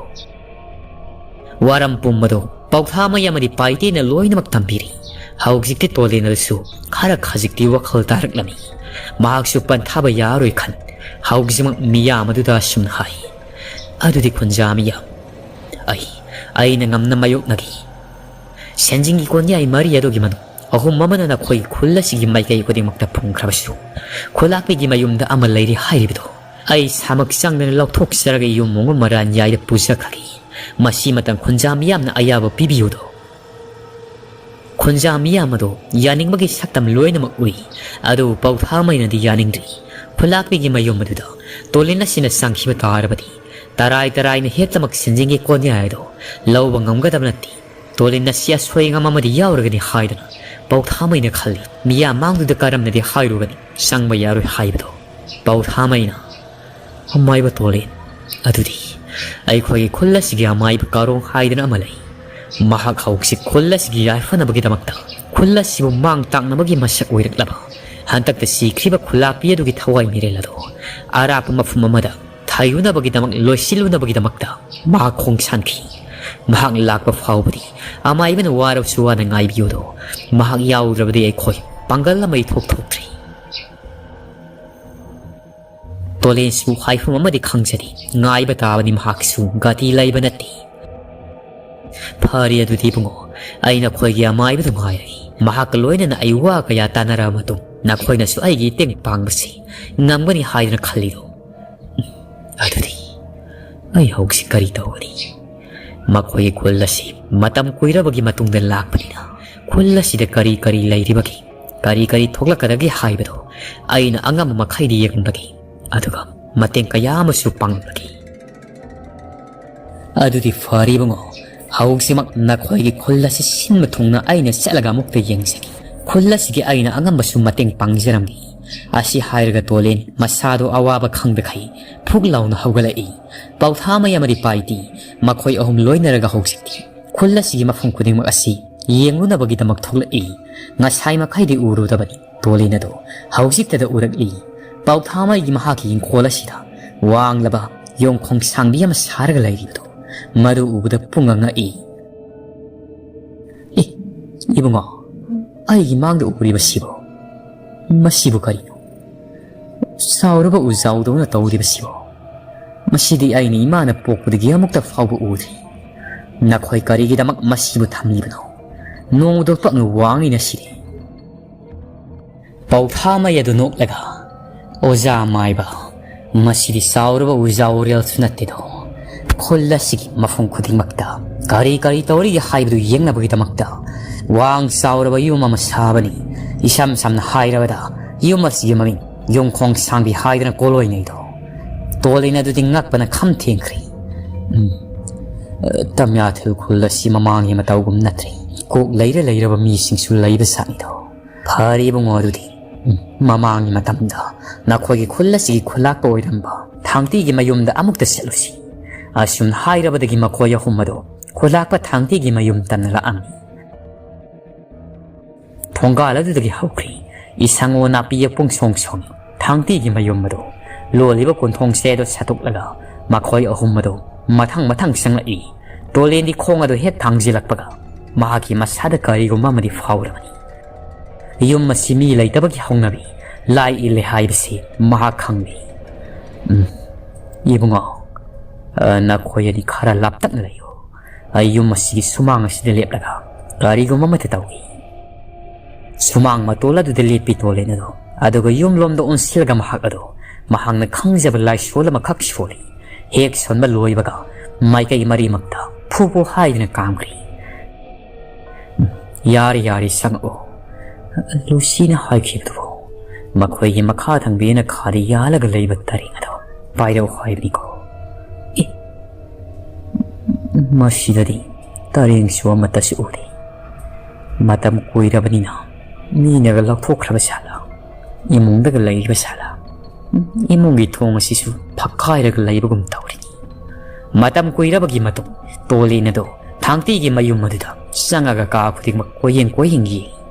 ꯋꯥꯔꯝ ꯄꯨꯝꯕꯗꯣ ꯄꯧꯊꯥꯃꯩ ꯑꯃꯗꯤ ꯄꯥꯏꯇꯦꯅ ꯂꯣꯏꯅꯃꯛ ꯇꯝꯕꯤꯔꯤ꯫ ꯍꯧꯖꯤꯛꯇꯤ ꯇꯣꯂꯦꯟ ꯑꯗꯨꯁꯨ ꯈꯔ ꯈꯖꯤꯛꯇꯤ ꯋꯥꯈꯜ ꯇꯥꯔꯛꯂꯝꯃꯤ꯫ ꯃꯍꯥꯛꯁꯨ ꯄꯟꯊꯥꯕ ꯌꯥꯔꯣꯏ ꯈꯟ ꯍꯧꯖꯤꯛꯃꯛ ꯃꯤꯌꯥꯝ ꯑꯗꯨꯗ ꯑꯁꯨꯝꯅ ꯍꯥꯏ, ꯑꯗꯨꯗꯤ ꯈꯨꯟꯖꯥ ꯃꯤꯌꯥꯝ, ꯑꯩ, ꯑꯩꯅ ꯉꯝꯅ ꯃꯥꯌꯣꯛꯅꯒꯦ꯫ ꯁꯦꯟꯖꯤꯡꯒꯤ ꯀꯣꯟꯌꯥꯏ ꯃꯔꯤ ꯑꯗꯨꯒꯤ ꯃꯅꯨꯡ ꯑꯍꯨꯝ ꯑꯃꯅ ꯅꯈꯣꯏꯒꯤ ꯈꯨꯜ ꯑꯁꯤꯒꯤ ꯃꯥꯏꯀꯩ ꯈꯨꯗꯤꯡꯃꯛꯇ ꯐꯨꯝꯈ꯭ꯔꯕꯁꯨ, ꯈꯨꯂꯥꯛꯄꯤꯒꯤ ꯃꯌꯨꯝꯗ ꯑꯃ ꯂꯩꯔꯤ ꯍꯥꯏꯔꯤꯕꯗꯨ ꯑꯩ ꯏꯁꯥꯃꯛ ꯆꯪꯗꯅ ꯂꯧꯊꯣꯛꯆꯔꯒ ꯌꯨꯝ ꯑꯃ ꯃꯔꯥꯟ ꯌꯥꯏꯗ ꯄꯨꯖꯈ꯭ꯔꯒꯦ꯫ ꯃꯁꯤ ꯃꯇꯝ ꯈꯨꯟꯖꯥ ꯃꯤꯌꯥꯝꯅ ꯑꯌꯥꯕ ꯄꯤꯕꯤꯌꯨꯗꯣ꯫ ꯈꯨꯟꯖꯥ ꯃꯤꯌꯥꯝ ꯑꯗꯣ ꯌꯥꯅꯤꯡꯕꯒꯤ ꯁꯛꯇꯝ ꯂꯣꯏꯅꯃꯛ ꯎꯏ꯫ ꯑꯗꯨꯕꯨ ꯄꯧꯊꯥꯃꯩꯅꯗꯤ ꯌꯥꯅꯤꯡꯗ꯭ꯔꯤ꯫ ꯈꯨꯂꯥꯛꯄꯤꯒꯤ ꯃꯌꯨꯝ ꯑꯗꯨꯗ ꯇꯣꯂꯤꯟ ꯑꯁꯤꯅ ꯆꯪꯈꯤꯕ ꯇꯥꯔꯕꯗꯤ ꯇꯔꯥꯏ ꯇꯔꯥꯏꯅ ꯍꯦꯛꯇꯃꯛ ꯁꯤꯟꯖꯤꯟꯒꯦ ꯀꯣꯟꯌꯥꯏ ꯑꯗꯣ ꯂꯧꯕ ꯉꯝꯒꯗꯕ ꯅꯠꯇꯦ꯫ ꯇꯣꯂꯤꯟ ꯑꯁꯤ ꯑꯁꯣꯏ ꯑꯉꯥꯝ ꯑꯃꯗꯤ ꯌꯥꯎꯔꯒꯅꯤ ꯍꯥꯏꯗꯅ ꯄꯧꯊꯥꯃꯩꯅ ꯈꯜꯂꯤ꯫ ꯃꯤꯌꯥꯝ ꯃꯥꯡꯗꯨꯗ ꯀꯔꯝꯅꯗꯤ ꯍꯥꯏꯔꯨꯒꯅꯤ ꯆꯪꯕ ꯌꯥꯔꯣꯏ ꯍꯥꯏꯕꯗꯣ? ꯄꯧꯊꯥꯃꯩꯅ, ꯑꯃꯥꯏꯕ ꯇꯣꯂꯤꯟ, ꯑꯗꯨꯗꯤ ꯑꯩꯈꯣꯏꯒꯤ ꯈꯨꯜ ꯑꯁꯤꯒꯤ ꯑꯃꯥꯏꯕ ꯀꯥꯔꯣꯡ ꯍꯥꯏꯗꯅ ꯑꯃ ꯂꯩ꯫ ꯃꯍꯥꯛ ꯍꯧꯖꯤꯛ ꯈꯨꯜ ꯑꯁꯤꯒꯤ ꯌꯥꯏꯐꯅꯕꯒꯤꯗꯃꯛꯇ, ꯈꯨꯜ ꯑꯁꯤꯕꯨ ꯃꯥꯡ ꯇꯥꯛꯅꯕꯒꯤ ꯃꯁꯛ ꯑꯣꯏꯔꯛꯂꯕ ꯍꯟꯗꯛꯇ ꯁꯤꯈ꯭ꯔꯤꯕ ꯈꯨꯂꯥꯛꯄꯤ ꯑꯗꯨꯒꯤ ꯊꯋꯥꯏ ꯃꯤꯔꯦꯜ ꯑꯗꯣ ꯑꯔꯥꯞꯄ ꯃꯐꯝ ꯑꯃꯗ ꯊꯩꯔꯨꯅꯕꯒꯤꯗꯃꯛ, ꯂꯣꯏꯁꯤꯜꯂꯨꯅꯕꯒꯤꯗꯃꯛꯇ ꯃꯍꯥꯛ ꯈꯣꯡꯁꯥꯟꯈꯤ꯫ ꯃꯍꯥꯛ ꯂꯥꯛꯄ ꯐꯥꯎꯕꯗꯤ ꯑꯃꯥꯏꯕꯅ ꯋꯥꯔꯕꯁꯨ ꯋꯥꯅ ꯉꯥꯏꯕꯤꯌꯨꯗꯣ꯫ ꯃꯍꯥꯛ ꯌꯥꯎꯗ꯭ꯔꯕꯗꯤ ꯑꯩꯈꯣꯏ ꯄꯥꯡꯒꯜ ꯑꯃ ꯏꯊꯣꯛ ꯊꯣꯛꯇ꯭ꯔꯤ꯫ ꯇꯣꯂꯦꯟꯁꯤꯕꯨ ꯍꯥꯏꯐꯝ ꯑꯃꯗꯤ ꯈꯪꯖꯗꯦ꯫ ꯉꯥꯏꯕ ꯇꯥꯕꯅꯤ, ꯃꯍꯥꯛꯁꯨ ꯒꯥꯇꯤ ꯂꯩꯕ ꯅꯠꯇꯦ꯫ ꯐꯔꯦ ꯑꯗꯨꯗꯤ ꯏꯕꯨꯡꯉꯣ, ꯑꯩ ꯅꯈꯣꯏꯒꯤ ꯑꯃꯥꯏꯕꯗꯨ ꯉꯥꯏꯔꯒꯦ꯫ ꯃꯍꯥꯛꯀ ꯂꯣꯏꯅꯅ ꯑꯩ ꯋꯥ ꯀꯌꯥ ꯇꯥꯟꯅꯔꯕ ꯃꯇꯨꯡ ꯅꯈꯣꯏꯅꯁꯨ ꯑꯩꯒꯤ ꯏꯇꯦꯡ ꯄꯥꯡꯕꯁꯤ ꯉꯝꯒꯅꯤ ꯍꯥꯏꯗꯅ ꯈꯜꯂꯤꯗꯣ꯫ ꯑꯗꯨꯗꯤ ꯑꯩ ꯍꯧꯖꯤꯛ ꯀꯔꯤ ꯇꯧꯒꯅꯤ? ꯃꯈꯣꯏꯒꯤ ꯈꯨꯜ ꯑꯁꯤ ꯃꯇꯝ ꯀꯨꯏꯔꯕꯒꯤ ꯃꯇꯨꯡꯗ ꯂꯥꯛꯄꯅꯤꯅ ꯈꯨꯜ ꯑꯁꯤꯗ ꯀꯔꯤ ꯀꯔꯤ ꯂꯩꯔꯤꯕꯒꯦ, ꯀꯔꯤ ꯀꯔꯤ ꯊꯣꯛꯂꯛꯀꯗꯒꯦ ꯍꯥꯏꯕꯗꯣ ꯑꯩꯅ ꯑꯉꯝꯕ ꯃꯈꯩꯗꯤ ꯌꯦꯡꯂꯒꯦ꯫ ꯑꯗꯨꯒ ꯃꯇꯦꯡ ꯀꯌꯥ ꯑꯃꯁꯨ ꯄꯥꯡꯂꯒꯦ꯫ ꯑꯗꯨꯗꯤ ꯐꯔꯦ ꯏꯕꯨꯡꯉꯣ, ꯍꯧꯖꯤꯛꯃꯛ ꯅꯈꯣꯏꯒꯤ ꯈꯨꯜ ꯑꯁꯤ ꯁꯤꯟꯕ ꯊꯨꯡꯅ ꯑꯩꯅ ꯆꯠꯂꯒ ꯑꯃꯨꯛꯇ ꯌꯦꯡꯖꯒꯦ꯫ ꯈꯨꯜ ꯑꯁꯤꯒꯤ ꯑꯩꯅ ꯑꯉꯝꯕꯁꯨ ꯃꯇꯦꯡ ꯄꯥꯡꯖꯔꯝꯒꯦ꯫ ꯑꯁꯤ ꯍꯥꯏꯔꯒ ꯇꯣꯂꯦꯟ ꯃꯁꯥꯗꯣ ꯑꯋꯥꯕ ꯈꯪꯗꯈꯩ ꯐꯨꯛ ꯂꯥꯎꯅ ꯍꯧꯒꯠꯂꯛꯏ꯫ ꯄꯧꯊꯥꯃꯩ ꯑꯃꯗꯤ ꯄꯥꯏꯇꯤ ꯃꯈꯣꯏ ꯑꯍꯨꯝ ꯂꯣꯏꯅꯔꯒ ꯍꯧꯖꯤꯛꯇꯤ ꯈꯨꯜ ꯑꯁꯤꯒꯤ ꯃꯐꯝ ꯈꯨꯗꯤꯡꯃꯛ ꯑꯁꯤ ꯌꯦꯡꯂꯨꯅꯕꯒꯤꯗꯃꯛ ꯊꯣꯛꯂꯛꯏ꯫ ꯉꯁꯥꯏ ꯃꯈꯩꯗꯤ ꯎꯔꯨꯗꯕꯅꯤ꯫ ꯇꯣꯂꯤꯟ ꯑꯗꯨ ꯍꯧꯖꯤꯛꯇꯗ ꯎꯔꯛꯂꯤ꯫ ꯄꯧꯊꯥꯃꯩꯒꯤ ꯃꯍꯥꯛꯀꯤ ꯏꯪꯈꯣꯜ ꯑꯁꯤꯗ ꯋꯥꯡꯂꯕ ꯌꯣꯡꯈꯣꯡ ꯁꯥꯡꯕꯤ ꯑꯃ ꯁꯥꯔꯒ ꯂꯩꯔꯤꯕꯗꯨ ꯃꯗꯨ ꯎꯕꯗ ꯄꯨꯡꯉ ꯉꯛꯏ꯫ "ꯑꯦ, ꯏꯕꯨꯡꯉꯣ, ꯑꯩꯒꯤ ꯃꯥꯡꯗ ꯎꯔꯤꯕꯁꯤꯕꯨ, ꯃꯁꯤꯕꯨ ꯀꯔꯤꯅꯣ? ꯆꯥꯎꯔꯕ ꯎꯖꯥꯎꯗꯧꯅ ꯇꯧꯔꯤꯕꯁꯤꯕꯨ? ꯃꯁꯤꯗꯤ ꯑꯩꯅ ꯏꯃꯥꯅ ꯄꯣꯛꯄꯗꯒꯤ ꯑꯃꯨꯛꯇ ꯐꯥꯎꯕ ꯎꯗ꯭ꯔꯤ꯫ ꯅꯈꯣꯏ ꯀꯔꯤꯒꯤꯗꯃꯛ ꯃꯁꯤꯕꯨ ꯊꯝꯂꯤꯕꯅꯣ? ꯅꯣꯡꯃꯗꯣ ꯄꯛꯅ ꯋꯥꯡꯂꯤꯅ ꯁꯤꯔꯦ꯫" ꯄꯧꯊꯥꯃꯩ ꯑꯗꯨ ꯅꯣꯛꯂꯒ, "ꯑꯣꯖꯥ ꯃꯥꯏꯕ, ꯃꯁꯤꯗꯤ ꯆꯥꯎꯔꯕ ꯎꯖꯥ ꯎꯔꯦꯜꯁꯨ ꯅꯠꯇꯦꯗꯣ꯫ ꯈꯨꯜ ꯑꯁꯤꯒꯤ ꯃꯐꯝ ꯈꯨꯗꯤꯡꯃꯛꯇ ꯀꯔꯤ ꯀꯔꯤ ꯇꯧꯔꯤꯒꯦ ꯍꯥꯏꯕꯗꯨ ꯌꯦꯡꯅꯕꯒꯤꯗꯃꯛꯇ ꯋꯥꯡ ꯆꯥꯎꯔꯕ ꯌꯨꯝ ꯑꯃ ꯁꯥꯕꯅꯤ꯫ ꯏꯁꯝ ꯁꯝꯅ ꯍꯥꯏꯔꯕꯗ ꯌꯨꯝ ꯑꯁꯤꯒꯤ ꯃꯃꯤꯡ ꯌꯨꯝꯈꯣꯡ ꯁꯥꯡꯕꯤ ꯍꯥꯏꯗꯅ ꯀꯣꯂꯣꯏꯅꯩꯗꯣ꯫ ꯇꯣꯂꯤꯟ ꯑꯗꯨꯗꯤ ꯉꯛꯄꯅ ꯈꯝ ꯊꯦꯡꯈ꯭ꯔꯦ꯫ ꯎꯝ, ꯇꯝꯌꯥꯊꯦꯜ ꯈꯨꯜ ꯑꯁꯤ ꯃꯃꯥꯡꯒꯤ ꯃꯇꯧꯒꯨꯝ ꯅꯠꯇ꯭ꯔꯦ꯫ ꯀꯣꯛ ꯂꯩꯔ ꯂꯩꯔꯕ ꯃꯤꯁꯤꯡꯁꯨ ꯂꯩꯕ ꯁꯥꯠꯅꯤꯗꯣ꯫ ꯐꯔꯦ ꯏꯕꯨꯡꯉꯣ, ꯑꯗꯨꯗꯤ, ꯎꯝ, ꯃꯃꯥꯡꯒꯤ ꯃꯇꯝꯗ ꯅꯈꯣꯏꯒꯤ ꯈꯨꯜ ꯑꯁꯤꯒꯤ ꯈꯨꯂꯥꯛꯄ ꯑꯣꯏꯔꯝꯕ ꯊꯥꯡꯇꯤꯒꯤ ꯃꯌꯨꯝꯗ ꯑꯃꯨꯛꯇ ꯆꯠꯂꯨꯁꯤ꯫ ꯑꯁꯨꯝ ꯍꯥꯏꯔꯕꯗꯒꯤ ꯃꯈꯣꯏ ꯑꯍꯨꯝ ꯑꯗꯨ ꯈꯨꯂꯥꯛꯄ ꯊꯥꯡꯇꯤꯒꯤ ꯃꯌꯨꯝ ꯇꯝꯅ ꯂꯥꯛꯑꯝꯃꯤ꯫ ꯊꯣꯡꯒꯥꯜ ꯑꯗꯨꯗꯒꯤ ꯍꯧꯈ꯭ꯔꯤ꯫ ꯏꯁꯪ ꯅꯥꯄꯤꯒ ꯄꯨꯡꯁꯣꯡ ꯁꯣꯡ ꯊꯥꯡꯇꯤꯒꯤ ꯃꯌꯨꯝ ꯑꯗꯨ ꯂꯣꯜꯂꯤꯕ ꯀꯣꯟꯊꯣꯡ ꯆꯦ ꯑꯗꯨ ꯁꯠꯇꯣꯛꯂꯒ ꯃꯈꯣꯏ ꯑꯍꯨꯝ ꯑꯗꯨ ꯃꯊꯪ ꯃꯊꯪ ꯆꯪꯂꯛꯏ꯫ ꯇꯣꯂꯦꯟꯗꯤ ꯈꯣꯡ ꯑꯗꯨ ꯍꯦꯛ ꯊꯥꯡꯖꯤꯜꯂꯛꯄꯒ ꯃꯍꯥꯛꯀꯤ ꯃꯁꯥꯗ ꯀꯔꯤꯒꯨꯝꯕ ꯑꯃꯗꯤ ꯐꯥꯎꯔꯕꯅꯤ꯫ ꯌꯨꯝ ꯑꯁꯤ ꯃꯤ ꯂꯩꯇꯕꯒꯤ ꯍꯧꯅꯕꯤ ꯂꯥꯏ ꯏꯜꯂꯦ ꯍꯥꯏꯕꯁꯤ ꯃꯍꯥꯛ ꯈꯪꯂꯤ꯫ "ꯎꯝ, ꯏꯕꯨꯡꯉꯣ, ꯑ, ꯅꯈꯣꯏ ꯑꯅꯤ ꯈꯔ ꯂꯥꯞꯇꯛꯅ ꯂꯩꯌꯨ꯫ ꯑꯩ ꯌꯨꯝ ꯑꯁꯤꯒꯤ ꯁꯨꯃꯥꯡ ꯑꯁꯤꯗ ꯂꯦꯞꯂꯒ ꯀꯔꯤꯒꯨꯝꯕ ꯑꯃꯠꯇ ꯇꯧꯏ꯫" ꯁꯨꯃꯥꯡ ꯃꯇꯣꯜ ꯑꯗꯨꯗ ꯂꯦꯞꯄꯤ ꯇꯣꯂꯦꯟ ꯑꯗꯨ, ꯑꯗꯨꯒ ꯌꯨꯝꯂꯣꯝꯗ ꯑꯣꯟꯁꯤꯜꯂꯒ ꯃꯍꯥꯛ ꯑꯗꯨ ꯃꯍꯥꯛꯅ ꯈꯪꯖꯕ ꯂꯥꯏꯁꯣꯜ ꯑꯃꯈꯛ ꯁꯣꯜꯂꯤ꯫ ꯍꯦꯛ ꯁꯣꯟꯕ ꯂꯣꯏꯕꯒ ꯃꯥꯏꯀꯩ ꯃꯔꯤꯃꯛꯇ ꯐꯨ ꯐꯨ ꯍꯥꯏꯗꯨꯅ ꯀꯥꯝꯈ꯭ꯔꯤ꯫ "ꯌꯥꯔꯦ, ꯌꯥꯔꯦ, ꯆꯪꯉꯛꯑꯣ꯫ ꯂꯨꯁꯤꯅ ꯍꯥꯏꯈꯤꯕꯗꯨꯕꯨ ꯃꯈꯣꯏꯒꯤ ꯃꯈꯥ ꯊꯪꯕꯤꯅ ꯈꯥꯗ ꯌꯥꯜꯂꯒ ꯂꯩꯕ ꯇꯔꯦꯡ ꯑꯗꯣ ꯄꯥꯏꯔꯛꯎ ꯍꯥꯏꯕꯅꯤꯀꯣ꯫ ꯑꯦ, ꯃꯁꯤꯗꯗꯤ ꯇꯔꯦꯡꯁꯨ ꯑꯃꯠꯇꯁꯨ ꯎꯗꯦ꯫ ꯃꯇꯝ ꯀꯨꯏꯔꯕꯅꯤꯅ ꯃꯤꯅꯒ ꯂꯧꯊꯣꯛꯈ꯭ꯔꯕ ꯁꯥꯠꯂ? ꯏꯃꯨꯡꯗꯒ ꯂꯩꯔꯤꯕ ꯁꯥꯠꯂ? ꯏꯃꯨꯡꯒꯤ ꯊꯣꯡ ꯑꯁꯤꯁꯨ ꯐꯛꯀꯥꯏꯔꯒ ꯂꯩꯕꯒꯨꯝ ꯇꯧꯔꯤ꯫" ꯃꯇꯝ ꯀꯨꯏꯔꯕꯒꯤ ꯃꯇꯨꯡ ꯇꯣꯂꯦꯟ ꯑꯗꯨ ꯊꯥꯡꯇꯤꯒꯤ ꯃꯌꯨꯝ ꯑꯗꯨꯗ ꯆꯪꯉꯒ ꯀꯥ ꯈꯨꯗꯤꯡꯃꯛ ꯀꯣꯏꯌꯦꯡ ꯀꯣꯏꯌꯦꯡ ꯌꯦꯡꯉꯤ꯫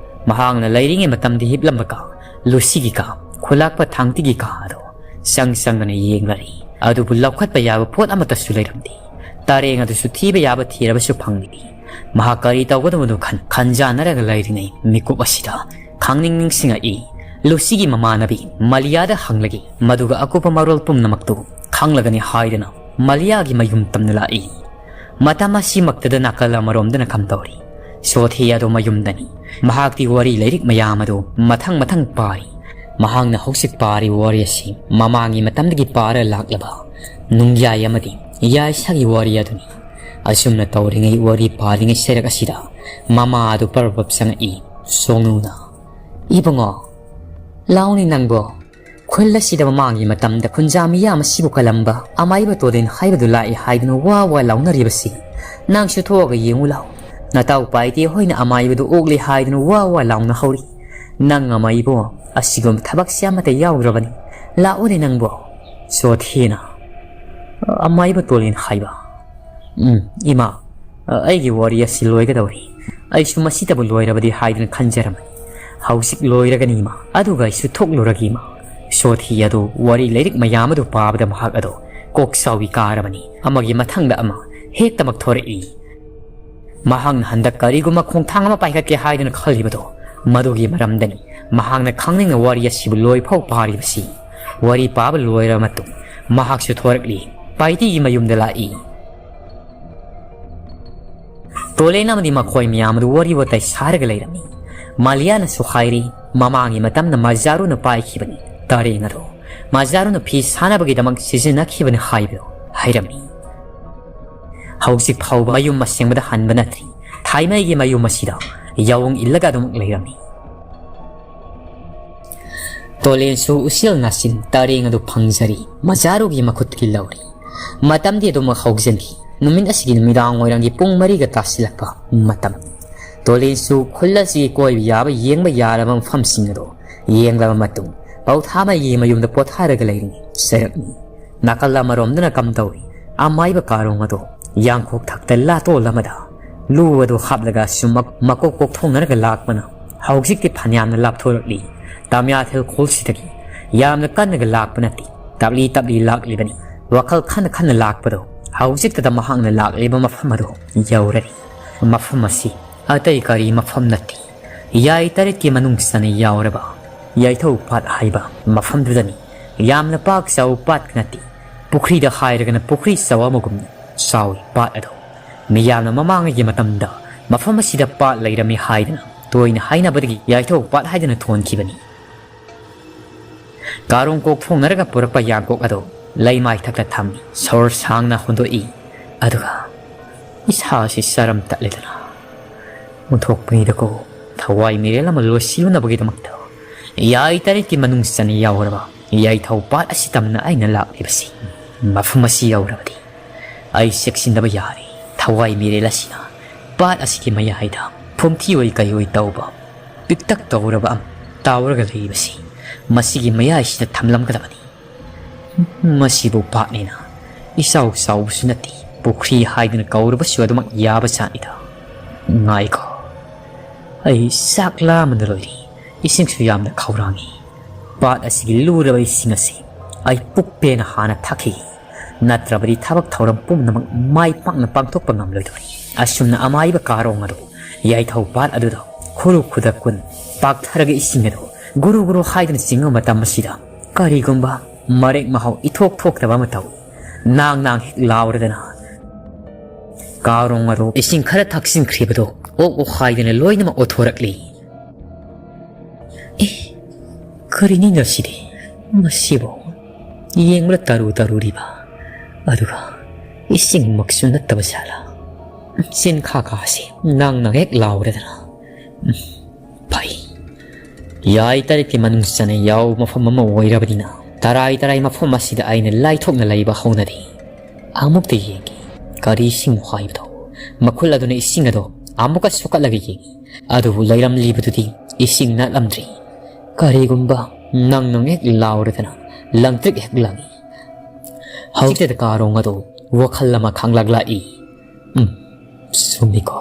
ꯃꯍꯥꯛꯅ ꯂꯩꯔꯤꯉꯩ ꯃꯇꯝꯗ ꯍꯤꯞꯂꯝꯕ ꯀꯥ, ꯂꯨꯁꯤꯒꯤ ꯀꯥ, ꯈꯨꯂꯥꯛꯄ ꯊꯥꯡꯇꯤꯒꯤ ꯀꯥ ꯑꯗꯨ ꯆꯪ ꯆꯪꯗꯨꯅ ꯌꯦꯡꯂꯔꯤ꯫ ꯑꯗꯨꯕꯨ ꯂꯧꯈꯠꯄ ꯌꯥꯕ ꯄꯣꯠ ꯑꯃꯠꯇꯁꯨ ꯂꯩꯔꯝꯗꯦ꯫ ꯇꯔꯦꯡ ꯑꯗꯨꯁꯨ ꯊꯤꯕ ꯌꯥꯕ ꯊꯤꯔꯕꯁꯨ ꯐꯪꯗꯦ꯫ ꯃꯍꯥꯛ ꯀꯔꯤ ꯇꯧꯒꯗꯕꯅꯣ ꯈꯟ ꯈꯟꯖꯥꯟꯅꯔꯒ ꯂꯩꯔꯤꯉꯩ ꯃꯤꯀꯨꯞ ꯑꯁꯤꯗ ꯈꯪꯅꯤꯡ ꯅꯤꯡꯁꯤꯡꯉꯛꯏ꯫ ꯂꯨꯁꯤꯒꯤ ꯃꯃꯥꯟꯅꯕꯤ ꯃꯂꯤꯌꯥꯗ ꯍꯪꯂꯒꯦ, ꯃꯗꯨꯒ ꯑꯀꯨꯞꯄ ꯃꯔꯣꯜ ꯄꯨꯝꯅꯃꯛꯇꯨ ꯈꯪꯂꯒꯅꯤ ꯍꯥꯏꯗꯨꯅ ꯃꯂꯤꯌꯥꯒꯤ ꯃꯌꯨꯝ ꯇꯝꯅ ꯂꯥꯛꯏ꯫ ꯃꯇꯝ ꯑꯁꯤꯃꯛꯇꯗ ꯅꯥꯀꯜ ꯑꯃꯔꯣꯝꯗꯅ ꯀꯝꯗꯧꯔꯤ? ꯁꯣꯊꯤ ꯑꯗꯨ ꯃꯌꯨꯝꯗꯅꯤ꯫ ꯃꯍꯥꯛꯇꯤ ꯋꯥꯔꯤ ꯂꯥꯏꯔꯤꯛ ꯃꯌꯥꯝ ꯑꯗꯨ ꯃꯊꯪ ꯃꯊꯪ ꯄꯥꯔꯤ꯫ ꯃꯍꯥꯛꯅ ꯍꯧꯖꯤꯛ ꯄꯥꯔꯤꯕ ꯋꯥꯔꯤ ꯑꯁꯤ ꯃꯃꯥꯡꯒꯤ ꯃꯇꯝꯗꯒꯤ ꯄꯥꯔ ꯂꯥꯛꯂꯕ ꯅꯨꯡꯌꯥꯏ ꯑꯃꯗꯤ ꯌꯥꯏꯁꯥꯒꯤ ꯋꯥꯔꯤ ꯑꯗꯨꯅꯤ꯫ ꯑꯁꯨꯝꯅ ꯇꯧꯔꯤꯉꯩ, ꯋꯥꯔꯤ ꯄꯥꯔꯤꯉꯩ ꯁꯔꯨꯛ ꯑꯁꯤꯗ ꯃꯃꯥ ꯑꯗꯨ ꯄꯔꯕꯞ ꯆꯪꯉꯛꯏ꯫ ꯁꯣꯡꯅꯨꯅ, "ꯏꯕꯨꯡꯉꯣ, ꯂꯥꯎꯅꯦ ꯅꯪꯕꯣ꯫ ꯈꯨꯜ ꯑꯁꯤꯗ ꯃꯃꯥꯡꯒꯤ ꯃꯇꯝꯗ ꯈꯨꯟꯖꯥ ꯃꯤꯌꯥꯝ ꯑꯁꯤꯕꯨ ꯀꯜꯂꯝꯕ ꯑꯃꯥꯏꯕ ꯇꯣꯂꯦꯟ ꯍꯥꯏꯕꯗꯨ ꯂꯥꯛꯏ ꯍꯥꯏꯗꯨꯅ ꯋꯥ ꯋꯥ ꯂꯥꯎꯅꯔꯤꯕꯁꯤ ꯅꯪꯁꯨ ꯊꯣꯛꯑꯒ ꯌꯦꯡꯉꯨ ꯂꯥꯎ꯫ ꯅꯇꯥꯎ ꯄꯥꯏꯇꯦ ꯍꯣꯏꯅ ꯑꯃꯥꯏꯕꯗꯨ ꯑꯣꯛꯂꯦ ꯍꯥꯏꯗꯨꯅ ꯋꯥ ꯋꯥ ꯂꯥꯎꯅꯍꯧꯔꯤ꯫ ꯅꯪ ꯑꯃꯥꯏꯕꯣ, ꯑꯁꯤꯒꯨꯝꯕ ꯊꯕꯛꯁꯤ ꯑꯃꯠꯇ ꯌꯥꯎꯗ꯭ꯔꯕꯅꯤ꯫ ꯂꯥꯛꯎꯅꯦ ꯅꯪꯕꯣ꯫" ꯁꯣꯊꯤꯅ, "ꯑꯃꯥꯏꯕ ꯇꯣꯂꯦꯟ ꯍꯥꯏꯕ? ꯎꯝ, ꯏꯃꯥ, ꯑꯩꯒꯤ ꯋꯥꯔꯤ ꯑꯁꯤ ꯂꯣꯏꯒꯗꯧꯔꯤ꯫ ꯑꯩꯁꯨ ꯃꯁꯤꯗꯕꯨ ꯂꯣꯏꯔꯕꯗꯤ ꯍꯥꯏꯗꯅ ꯈꯟꯖꯔꯝꯕꯅꯤ꯫ ꯍꯧꯖꯤꯛ ꯂꯣꯏꯔꯒꯅꯤ, ꯏꯃꯥ꯫ ꯑꯗꯨꯒ ꯑꯩꯁꯨ ꯊꯣꯛꯂꯨꯔꯒꯦ, ꯏꯃꯥ꯫" ꯁꯣꯊꯤ ꯑꯗꯨ ꯋꯥꯔꯤ ꯂꯥꯏꯔꯤꯛ ꯃꯌꯥꯝ ꯑꯗꯨ ꯄꯥꯕꯗ ꯃꯍꯥꯛ ꯑꯗꯨ ꯀꯣꯛ ꯆꯥꯎꯏ ꯀꯥꯔꯕꯅꯤ꯫ ꯑꯃꯒꯤ ꯃꯊꯪꯗ ꯑꯃ ꯍꯦꯛꯇꯃꯛ ꯊꯣꯔꯛꯏ꯫ ꯃꯍꯥꯛꯅ ꯍꯟꯗꯛ ꯀꯔꯤꯒꯨꯝꯕ ꯈꯣꯡꯊꯥꯡ ꯑꯃ ꯄꯥꯏꯈꯠꯀꯦ ꯍꯥꯏꯗꯨꯅ ꯈꯜꯂꯤꯕꯗꯣ, ꯃꯗꯨꯒꯤ ꯃꯔꯝꯗꯅꯤ ꯃꯍꯥꯛꯅ ꯈꯪꯅꯤꯡꯅ ꯋꯥꯔꯤ ꯑꯁꯤꯕꯨ ꯂꯣꯏꯐꯥꯎ ꯄꯥꯔꯤꯕꯁꯤ꯫ ꯋꯥꯔꯤ ꯄꯥꯕ ꯂꯣꯏꯔꯕ ꯃꯇꯨꯡ ꯃꯍꯥꯛꯁꯨ ꯊꯣꯔꯛꯂꯤ, ꯄꯥꯏꯇꯤꯒꯤ ꯃꯌꯨꯝꯗ ꯂꯥꯛꯏ꯫ ꯇꯣꯂꯦꯟ ꯑꯃꯗꯤ ꯃꯈꯣꯏ ꯃꯌꯥꯝ ꯑꯗꯨ ꯋꯥꯔꯤ ꯋꯥꯇꯥꯏ ꯁꯥꯔꯒ ꯂꯩꯔꯝꯃꯤ꯫ ꯃꯥꯂꯤꯌꯥꯅꯁꯨ ꯍꯥꯏꯔꯤ, ꯃꯃꯥꯡꯒꯤ ꯃꯇꯝꯗ ꯃꯖꯥꯔꯨꯅ ꯄꯥꯏꯈꯤꯕꯅꯤ ꯇꯔꯦꯡ ꯑꯗꯨ꯫ ꯃꯖꯥꯔꯨꯅ ꯐꯤ ꯁꯥꯅꯕꯒꯤꯗꯃꯛ ꯁꯤꯖꯤꯟꯅꯈꯤꯕꯅꯤ ꯍꯥꯏꯕꯗꯨ ꯍꯥꯏꯔꯝꯃꯤ꯫ ꯍꯧꯖꯤꯛ ꯐꯥꯎꯕ ꯃꯌꯨꯝ ꯑꯁꯦꯡꯕꯗ ꯍꯟꯕ ꯅꯠꯇ꯭ꯔꯤ꯫ ꯊꯥꯏꯃꯩꯒꯤ ꯃꯌꯨꯝ ꯑꯁꯤꯗ ꯌꯥꯑꯣꯡ ꯏꯜꯂꯒ ꯑꯗꯨꯃꯛ ꯂꯩꯔꯝꯃꯤ꯫ ꯇꯣꯂꯦꯟꯁꯨ ꯎꯆꯦꯜ ꯅꯥꯆꯤꯟ ꯇꯔꯦꯡ ꯑꯗꯨ ꯐꯪꯖꯔꯤ, ꯃꯖꯥꯔꯨꯒꯤ ꯃꯈꯨꯠꯇꯒꯤ ꯂꯧꯔꯤ꯫ ꯃꯇꯝꯗꯤ ꯑꯗꯨꯃꯛ ꯍꯧꯖꯤꯟꯈꯤ꯫ ꯅꯨꯃꯤꯠ ꯑꯁꯤꯒꯤ ꯅꯨꯃꯤꯗꯥꯡ ꯋꯥꯏꯔꯝꯒꯤ ꯄꯨꯡ ꯃꯔꯤꯒ ꯇꯥꯁꯤꯜꯂꯛꯄ ꯃꯇꯝ꯫ ꯇꯣꯂꯦꯟꯁꯨ ꯈꯨꯜ ꯑꯁꯤꯒꯤ ꯀꯣꯏꯕ ꯌꯥꯕ, ꯌꯦꯡꯕ ꯌꯥꯔꯕ ꯃꯐꯝꯁꯤꯡ ꯑꯗꯨ ꯌꯦꯡꯂꯕ ꯃꯇꯨꯡ, ꯄꯧꯊꯥꯃꯩꯒꯤ ꯃꯌꯨꯝꯗ ꯄꯣꯊꯥꯔꯒ ꯂꯩꯔꯤꯉꯩ ꯁꯔꯛꯅꯤ꯫ ꯅꯥꯀꯜ ꯑꯃꯔꯣꯝꯗꯅ ꯀꯝꯗꯧꯏ? ꯑꯃꯥꯏꯕ ꯀꯥꯔꯣꯡ ꯑꯗꯣ ꯌꯥꯡꯈꯣꯛ ꯊꯛꯇ ꯂꯥꯇꯣꯜ ꯑꯃꯗ ꯂꯨ ꯑꯗꯨ ꯍꯥꯞꯂꯒ ꯁꯨꯝ ꯃꯛ-, ꯃꯀꯣꯛ ꯀꯣꯛꯊꯣꯡꯅꯔꯒ ꯂꯥꯛꯄꯅ ꯍꯧꯖꯤꯛꯇꯤ ꯐꯅꯌꯥꯝꯅ ꯂꯥꯞꯊꯣꯔꯛꯂꯤ꯫ ꯇꯥꯃꯤꯌꯥꯊꯦꯜ ꯈꯣꯜꯁꯤꯗꯒꯤ ꯌꯥꯝꯅ ꯀꯟꯅꯒ ꯂꯥꯛꯄ ꯅꯠꯇꯦ, ꯇꯞꯂꯤ ꯇꯞꯂꯤ ꯂꯥꯛꯂꯤꯕꯅꯤ꯫ ꯋꯥꯈꯜ ꯈꯟꯅ ꯈꯟꯅ ꯂꯥꯛꯄꯗꯣ ꯍꯧꯖꯤꯛꯇꯗ ꯃꯍꯥꯛꯅ ꯂꯥꯛꯂꯤꯕ ꯃꯐꯝ ꯑꯗꯨ ꯌꯧꯔꯅꯤ꯫ ꯃꯐꯝ ꯑꯁꯤ ꯑꯇꯩ ꯀꯔꯤ ꯃꯐꯝ ꯅꯠꯇꯦ, ꯌꯥꯏ ꯇꯔꯦꯠꯀꯤ ꯃꯅꯨꯡ ꯆꯟꯅ ꯌꯥꯎꯔꯕ ꯌꯥꯏꯊꯧ ꯄꯥꯠ ꯍꯥꯏꯕ ꯃꯐꯝꯗꯨꯗꯅꯤ꯫ ꯌꯥꯝꯅ ꯄꯥꯛ ꯆꯥꯎꯕ ꯄꯥꯠ ꯅꯠꯇꯦ, ꯄꯨꯈ꯭ꯔꯤꯗ ꯍꯥꯏꯔꯒꯅ ꯄꯨꯈ꯭ꯔꯤ ꯆꯥꯎ ꯑꯃꯒꯨꯝꯅ ꯆꯥꯎꯏ ꯄꯥꯠ ꯑꯗꯨ꯫ ꯃꯤꯌꯥꯝꯅ ꯃꯃꯥꯡꯉꯩꯒꯤ ꯃꯇꯝꯗ ꯃꯐꯝ ꯑꯁꯤꯗ ꯄꯥꯠ ꯂꯩꯔꯝꯃꯤ ꯍꯥꯏꯗꯅ ꯇꯣꯏꯅ ꯍꯥꯏꯅꯕꯗꯒꯤ ꯌꯥꯏꯊꯧ ꯄꯥꯠ ꯍꯥꯏꯗꯅ ꯊꯣꯟꯈꯤꯕꯅꯤ꯫ ꯀꯥꯔꯣꯡ ꯀꯣꯛ ꯐꯣꯡꯅꯔꯒ ꯄꯨꯔꯛꯄ ꯌꯥꯡꯀꯣꯛ ꯑꯗꯨ ꯂꯩꯃꯥꯏ ꯊꯛꯇ ꯊꯝꯃꯤ꯫ ꯁꯣꯔ ꯁꯥꯡꯅ ꯍꯣꯟꯗꯣꯛꯏ꯫ ꯑꯗꯨꯒ ꯏꯁꯥꯁꯤ ꯆꯔꯝ ꯇꯠꯂꯦꯗꯅ ꯑꯣꯟꯊꯣꯛꯄꯅꯤꯗꯀꯣ꯫ ꯊꯋꯥꯏ ꯃꯤꯔꯦꯜ ꯑꯃ ꯂꯣꯏꯁꯤꯜꯂꯨꯅꯕꯒꯤꯗꯃꯛꯇ ꯌꯥꯏ ꯇꯔꯦꯠꯀꯤ ꯃꯅꯨꯡ ꯆꯟꯅ ꯌꯥꯎꯔꯕ ꯌꯥꯏꯊꯧ ꯄꯥꯠ ꯑꯁꯤ ꯇꯝꯅ ꯑꯩꯅ ꯂꯥꯛꯂꯤꯕꯁꯤ꯫ ꯃꯐꯝ ꯑꯁꯤ ꯌꯧꯔꯕꯗꯤ ꯑꯩ ꯆꯦꯛꯁꯤꯟꯗꯕ ꯌꯥꯔꯦ꯫ ꯊꯋꯥꯏ ꯃꯤꯔꯦꯜ ꯑꯁꯤꯅ ꯄꯥꯠ ꯑꯁꯤꯒꯤ ꯃꯌꯥꯏꯗ ꯐꯨꯝꯊꯤ ꯑꯣꯏ ꯀꯩ ꯑꯣꯏ ꯇꯧꯕ ꯄꯤꯛꯇꯛ ꯇꯧꯔꯕ ꯑꯃ ꯇꯥꯎꯔꯒ ꯂꯩꯕꯁꯤ꯫ ꯃꯁꯤꯒꯤ ꯃꯌꯥꯏꯁꯤꯗ ꯊꯝꯂꯝꯒꯗꯕꯅꯤ꯫ ꯃꯁꯤꯕꯨ ꯄꯥꯠꯅꯤꯅ ꯏꯆꯥꯎ ꯆꯥꯎꯕꯁꯨ ꯅꯠꯇꯦ, ꯄꯨꯈ꯭ꯔꯤ ꯍꯥꯏꯗꯨꯅ ꯀꯧꯔꯕꯁꯨ ꯑꯗꯨꯃꯛ ꯌꯥꯕ ꯖꯥꯠꯅꯤꯗ꯫ ꯉꯥꯏꯈꯣ, ꯑꯩ ꯆꯥꯛ ꯂꯥꯝꯕꯅ ꯂꯣꯏꯔꯦ꯫ ꯏꯁꯤꯡꯁꯨ ꯌꯥꯝꯅ ꯈꯧꯔꯥꯡꯉꯤ꯫ ꯄꯥꯠ ꯑꯁꯤꯒꯤ ꯂꯨꯔꯕ ꯏꯁꯤꯡ ꯑꯁꯤ ꯑꯩ ꯄꯨꯛ ꯄꯦꯟꯅ ꯍꯥꯟꯅ ꯊꯛꯈꯤ꯫ ꯅꯠꯇ꯭ꯔꯕꯗꯤ ꯊꯕꯛ ꯊꯧꯔꯝ ꯄꯨꯝꯅꯃꯛ ꯃꯥꯏ ꯄꯥꯛꯅ ꯄꯥꯡꯊꯣꯛꯄ ꯉꯝꯂꯣꯏꯗꯕꯅꯤ꯫ ꯑꯁꯨꯝꯅ ꯑꯃꯥꯏꯕ ꯀꯥꯔꯣꯡ ꯑꯗꯨ ꯌꯥꯏꯊꯧ ꯄꯥꯠ ꯑꯗꯨꯗ ꯈꯨꯔꯨ ꯈꯨꯗꯛ ꯀꯨꯟ ꯄꯥꯛꯊꯔꯒ ꯏꯁꯤꯡ ꯑꯗꯨ ꯒꯨꯔꯨ ꯒꯨꯔꯨ ꯍꯥꯏꯗꯨꯅ ꯆꯤꯡꯕ ꯃꯇꯝ ꯑꯁꯤꯗ ꯀꯔꯤꯒꯨꯝꯕ ꯃꯔꯦꯛ ꯃꯍꯥꯎ ꯏꯊꯣꯛ ꯊꯣꯛꯇꯕ ꯑꯃ ꯇꯧꯏ꯫ ꯅꯥꯡ ꯅꯥꯡ ꯍꯦꯛ ꯂꯥꯎꯔꯗꯅ ꯀꯥꯔꯣꯡ ꯑꯗꯨ ꯏꯁꯤꯡ ꯈꯔ ꯊꯛꯆꯤꯟꯈ꯭ꯔꯤꯕꯗꯨ ꯑꯣꯛ ꯑꯣꯛ ꯍꯥꯏꯗꯅ ꯂꯣꯏꯅꯃꯛ ꯑꯣꯊꯣꯔꯛꯂꯤ꯫ ꯑꯦ, ꯀꯔꯤꯅꯤꯅꯣ ꯁꯤꯗꯤ? ꯃꯁꯤꯕꯨ ꯌꯦꯡꯕꯗ ꯇꯔꯨ ꯇꯔꯨꯔꯤꯕ, ꯑꯗꯨꯒ ꯏꯁꯤꯡꯃꯛꯁꯨ ꯅꯠꯇꯕ ꯖꯥꯠꯂꯥ? ꯆꯤꯟꯈꯥ ꯀꯥꯁꯤ ꯅꯥꯡ ꯅꯥꯡ ꯍꯦꯛ ꯂꯥꯎꯔꯗꯅ꯫ ꯎꯝ, ꯐꯩ꯫ ꯌꯥꯏ ꯇꯔꯦꯠꯀꯤ ꯃꯅꯨꯡ ꯆꯟꯅ ꯌꯥꯎꯕ ꯃꯐꯝ ꯑꯃ ꯑꯣꯏꯔꯕꯅꯤꯅ ꯇꯔꯥꯏ ꯇꯔꯥꯏ ꯃꯐꯝ ꯑꯁꯤꯗ ꯑꯩꯅ ꯂꯥꯏꯊꯣꯛꯅ ꯂꯩꯕ ꯍꯧꯅꯗꯦ꯫ ꯑꯃꯨꯛꯇ ꯌꯦꯡꯒꯦ꯫ ꯀꯔꯤ ꯏꯁꯤꯡꯅꯣ ꯍꯥꯏꯕꯗꯣ? ꯃꯈꯨꯜ ꯑꯗꯨꯅ ꯏꯁꯤꯡ ꯑꯗꯣ ꯑꯃꯨꯛꯀ ꯁꯣꯛꯀꯠꯂꯒ ꯌꯦꯡꯉꯤ꯫ ꯑꯗꯨꯕꯨ ꯂꯩꯔꯝꯂꯤꯕꯗꯨꯗꯤ ꯏꯁꯤꯡ ꯅꯠꯂꯝꯗ꯭ꯔꯦ꯫ ꯀꯔꯤꯒꯨꯝꯕ ꯅꯪ ꯅꯪ ꯍꯦꯛ ꯂꯥꯎꯔꯗꯅ ꯂꯪꯇ꯭ꯔꯤꯛ ꯍꯦꯛ ꯂꯪꯏ꯫ ꯍꯧꯖꯤꯛꯇꯗ ꯀꯥꯔꯣꯡ ꯑꯗꯨ ꯋꯥꯈꯜ ꯑꯃ ꯈꯪꯂꯛꯂꯛꯏ꯫ ꯎꯝ, ꯆꯨꯝꯃꯤꯀꯣ꯫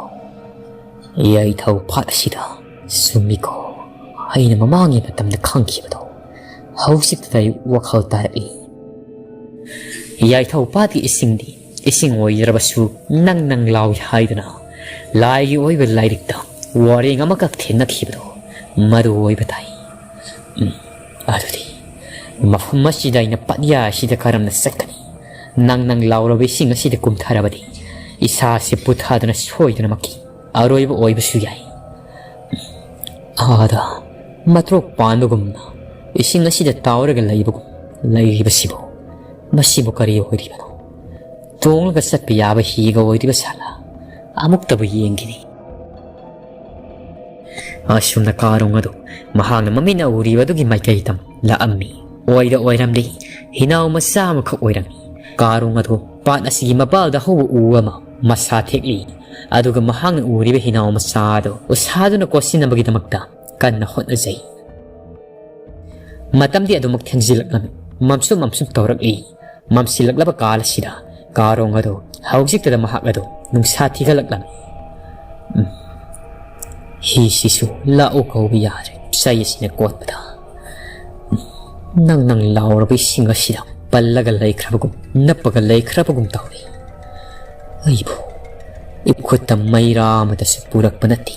ꯌꯥꯏꯊꯧ ꯄꯥꯠ ꯑꯁꯤꯗ ꯆꯨꯝꯃꯤꯀꯣ꯫ ꯑꯩꯅ ꯃꯃꯥꯡꯒꯤ ꯃꯇꯝꯗ ꯈꯪꯈꯤꯕꯗꯣ ꯍꯧꯖꯤꯛꯇꯗ ꯑꯩ ꯋꯥꯈꯜ ꯇꯥꯔꯛꯏ꯫ ꯌꯥꯏꯊꯧ ꯄꯥꯠꯀꯤ ꯏꯁꯤꯡꯗꯤ ꯏꯁꯤꯡ ꯑꯣꯏꯖꯔꯕꯁꯨ ꯅꯪ ꯅꯪ ꯂꯥꯎꯏ ꯍꯥꯏꯗꯨꯅ ꯂꯥꯏꯒꯤ ꯑꯣꯏꯕ ꯂꯥꯏꯔꯤꯛꯇ ꯋꯥꯔꯦꯡ ꯑꯃꯈꯛ ꯊꯦꯡꯅꯈꯤꯕꯗꯣ ꯃꯔꯨ ꯑꯣꯏꯕ ꯇꯥꯏ꯫ ꯎꯝ, ꯑꯗꯨꯗꯤ ꯃꯐꯝ ꯑꯁꯤꯗ ꯑꯩꯅ ꯄꯥꯠꯌꯥ ꯑꯁꯤꯗ ꯀꯔꯝꯅ ꯆꯠꯀꯅꯤ? ꯅꯪ ꯅꯪ ꯂꯥꯎꯔꯕ ꯏꯁꯤꯡ ꯑꯁꯤꯗ ꯀꯨꯝꯊꯔꯕꯗꯤ ꯏꯁꯥꯁꯤ ꯄꯨꯊꯗꯨꯅ ꯁꯣꯏꯗꯅꯃꯛꯀꯤ ꯑꯔꯣꯏꯕ ꯑꯣꯏꯕꯁꯨ ꯌꯥꯏ꯫ ꯎꯝ, ꯑꯥꯗ ꯃꯇ꯭ꯔꯣꯛ ꯄꯥꯟꯕꯒꯨꯝꯅ ꯏꯁꯤꯡ ꯑꯁꯤꯗ ꯇꯥꯎꯔꯒ ꯂꯩꯕꯒꯨꯝ ꯂꯩꯔꯤꯕꯁꯤꯕꯨ, ꯃꯁꯤꯕꯨ ꯀꯔꯤ ꯑꯣꯏꯔꯤꯕꯅꯣ? ꯇꯣꯡꯂꯒ ꯆꯠꯄ ꯌꯥꯕ ꯍꯤꯒ ꯑꯣꯏꯔꯤꯕ ꯁꯥꯂꯥ? ꯑꯃꯨꯛꯇꯕꯨ ꯌꯦꯡꯈꯤꯅꯤ꯫ ꯑꯁꯨꯝꯅ ꯀꯥꯔꯣꯡ ꯑꯗꯨ ꯃꯍꯥꯛꯅ ꯃꯃꯤꯠꯅ ꯎꯔꯤꯕ ꯑꯗꯨꯒꯤ ꯃꯥꯏꯀꯩ ꯇꯝ ꯂꯥꯛꯑꯝꯃꯤ꯫ ꯑꯣꯏꯗ ꯑꯣꯏꯔꯝꯂꯤ, ꯍꯤꯅꯥꯎ ꯃꯆꯥ ꯑꯃꯈꯛ ꯑꯣꯏꯔꯝꯃꯤ꯫ ꯀꯥꯔꯣꯡ ꯑꯗꯨ ꯄꯥꯠ ꯑꯁꯤꯒꯤ ꯃꯄꯥꯜꯗ ꯍꯧꯕ ꯎ ꯑꯃ ꯃꯁꯥ ꯊꯦꯛꯂꯤ, ꯑꯗꯨꯒ ꯃꯍꯥꯛꯅ ꯎꯔꯤꯕ ꯍꯤꯅꯥꯎ ꯃꯆꯥ ꯑꯗꯨ ꯎꯁꯥꯗꯨꯅ ꯀꯣꯠꯁꯤꯟꯅꯕꯒꯤꯗꯃꯛꯇ ꯀꯟꯅ ꯍꯣꯠꯅꯖꯩ꯫ ꯃꯇꯝꯗꯤ ꯑꯗꯨꯃꯛ ꯊꯦꯡꯖꯤꯜꯂꯛꯂꯝꯃꯤ꯫ ꯃꯝꯁꯨ ꯃꯝꯁꯨ ꯇꯧꯔꯛꯂꯤ꯫ ꯃꯝꯁꯤꯜꯂꯛꯂꯕ ꯀꯥꯜ ꯑꯁꯤꯗ ꯀꯥꯔꯣꯡ ꯑꯗꯨ ꯍꯧꯖꯤꯛꯇꯗ ꯃꯍꯥꯛ ꯑꯗꯨ ꯅꯨꯡꯁꯥ ꯊꯤꯒꯠꯂꯛꯂꯝꯃꯤ꯫ ꯎꯝ꯫ ꯍꯤꯁꯤꯁꯨ ꯂꯥꯛꯎ ꯀꯧꯕ ꯌꯥꯗ꯭ꯔꯦ꯫ ꯆꯩ ꯑꯁꯤꯅ ꯀꯣꯠꯄꯗ ꯅꯪ ꯅꯪ ꯂꯥꯎꯔꯕ ꯏꯁꯤꯡ ꯑꯁꯤꯗ ꯄꯜꯂꯒ ꯂꯩꯈ꯭ꯔꯕꯒꯨꯝ, ꯅꯞꯄꯒ ꯂꯩꯈ꯭ꯔꯕꯒꯨꯝ ꯇꯧꯏ꯫ ꯑꯩꯕꯨ ꯏꯈꯨꯠꯇ ꯃꯩꯔꯥ ꯑꯃꯗꯁꯨ ꯄꯨꯔꯛꯄ ꯅꯠꯇꯦ꯫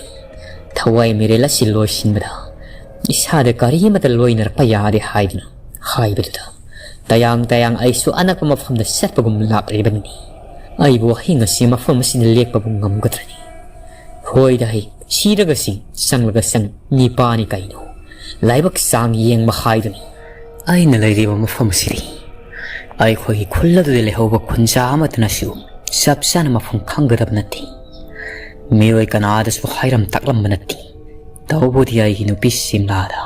ꯊꯋꯥꯏ ꯃꯤꯔꯦꯜ ꯑꯁꯤ ꯂꯣꯏꯁꯤꯟꯕꯗ ꯏꯁꯥꯗ ꯀꯔꯤ ꯑꯃꯠꯇ ꯂꯣꯏꯅꯔꯛꯄ ꯌꯥꯗꯦ ꯍꯥꯏꯗꯨꯅ ꯍꯥꯏꯕꯗꯨꯗ ꯇꯌꯥꯡ ꯇꯌꯥꯡ ꯑꯩꯁꯨ ꯑꯅꯛꯄ ꯃꯐꯝꯗ ꯆꯠꯄꯒꯨꯝ ꯂꯥꯛꯂꯤꯕꯅꯤ꯫ ꯑꯩꯕꯨ ꯑꯍꯤꯡ ꯑꯁꯤ ꯃꯐꯝ ꯑꯁꯤꯗ ꯂꯦꯛꯄꯕꯨ ꯉꯝꯒꯗ꯭ꯔꯅꯤ? ꯍꯣꯏꯗ ꯍꯩ, ꯁꯤꯔꯒꯁꯤ ꯆꯪꯂꯒ ꯆꯪ ꯅꯤꯄꯥꯅꯤ ꯀꯩꯅꯣ? ꯂꯥꯏꯕꯛ ꯆꯥꯡ ꯌꯦꯡꯕ ꯍꯥꯏꯗꯨꯅꯤ꯫ ꯑꯩꯅ ꯂꯩꯔꯤꯕ ꯃꯐꯝ ꯑꯁꯤꯗꯤ ꯑꯩꯈꯣꯏꯒꯤ ꯈꯨꯜ ꯑꯗꯨꯗ ꯂꯩꯍꯧꯕ ꯈꯨꯟꯖꯥ ꯑꯃꯠꯇꯅꯁꯨ ꯆꯞ ꯆꯥꯅ ꯃꯐꯝ ꯈꯪꯒꯗꯕ ꯅꯠꯇꯦ꯫ ꯃꯤꯑꯣꯏ ꯀꯅꯥꯗꯁꯨ ꯍꯥꯏꯔꯝ ꯇꯥꯛꯂꯝꯕ ꯅꯠꯇꯦ꯫ ꯇꯧꯕꯗꯤ ꯑꯩꯒꯤ ꯅꯨꯄꯤ ꯁꯤꯝꯂꯥꯗ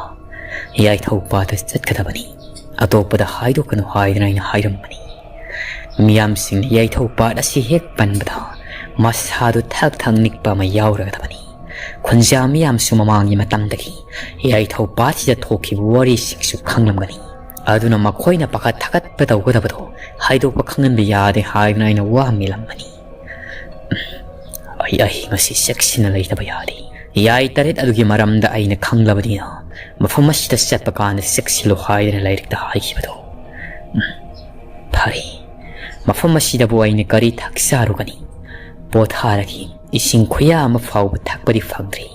ꯌꯥꯏꯊꯧ ꯄꯥꯠꯇ ꯆꯠꯀꯗꯕꯅꯤ, ꯑꯇꯣꯞꯄꯗ ꯍꯥꯏꯗꯣꯛꯀꯅꯨ ꯍꯥꯏꯗꯅ ꯑꯩꯅ ꯍꯥꯏꯔꯝꯕꯅꯤ꯫ ꯃꯤꯌꯥꯝꯁꯤꯡꯅ ꯌꯥꯏꯊꯧ ꯄꯥꯠ ꯑꯁꯤ ꯍꯦꯛ ꯄꯟꯕꯗ ꯃꯁꯥꯗꯨ ꯊꯛ ꯊꯛ ꯅꯤꯛꯄ ꯑꯃ ꯌꯥꯎꯔꯒꯗꯕꯅꯤ꯫ ꯈꯨꯟꯖꯥ ꯃꯤꯌꯥꯝꯁꯨ ꯃꯃꯥꯡꯒꯤ ꯃꯇꯝꯗꯒꯤ ꯌꯥꯏꯊꯧ ꯄꯥꯠꯁꯤꯗ ꯊꯣꯛꯈꯤꯕ ꯋꯥꯔꯤꯁꯤꯡꯁꯨ ꯈꯪꯂꯝꯒꯅꯤ꯫ ꯑꯗꯨꯅ ꯃꯈꯣꯏꯅ ꯄꯥꯈꯠ ꯊꯥꯒꯠꯄ ꯇꯧꯒꯗꯕꯗꯣ ꯍꯥꯏꯗꯣꯛꯄ ꯈꯪꯍꯟꯕ ꯌꯥꯗꯦ ꯍꯥꯏꯗꯨꯅ ꯑꯩꯅ ꯋꯥ ꯃꯦꯜꯂꯝꯕꯅꯤ꯫ ꯑꯩ ꯑꯍꯤꯡ ꯑꯁꯤ ꯆꯦꯛꯁꯤꯟꯅ ꯂꯩꯇꯕ ꯌꯥꯗꯦ꯫ ꯌꯥꯏ ꯇꯔꯦꯠ ꯑꯗꯨꯒꯤ ꯃꯔꯝꯗ ꯑꯩꯅ ꯈꯪꯂꯕꯅꯤꯅ ꯃꯐꯝ ꯑꯁꯤꯗ ꯆꯠꯄ ꯀꯥꯟꯗ ꯆꯦꯛꯁꯤꯜꯂꯨ ꯍꯥꯏꯗꯅ ꯂꯥꯏꯔꯤꯛꯇ ꯍꯥꯏꯈꯤꯕꯗꯣ꯫ ꯎꯝ, ꯐꯔꯦ, ꯃꯐꯝ ꯑꯁꯤꯗꯕꯨ ꯑꯩꯅ ꯀꯔꯤ ꯊꯛꯆꯔꯨꯒꯅꯤ? ꯄꯣꯊꯥꯔꯒꯦ꯫ ꯏꯁꯤꯡ ꯈꯨꯌꯥ ꯑꯃ ꯐꯥꯎꯕ ꯊꯛꯄꯗꯤ ꯐꯪꯗ꯭ꯔꯤ꯫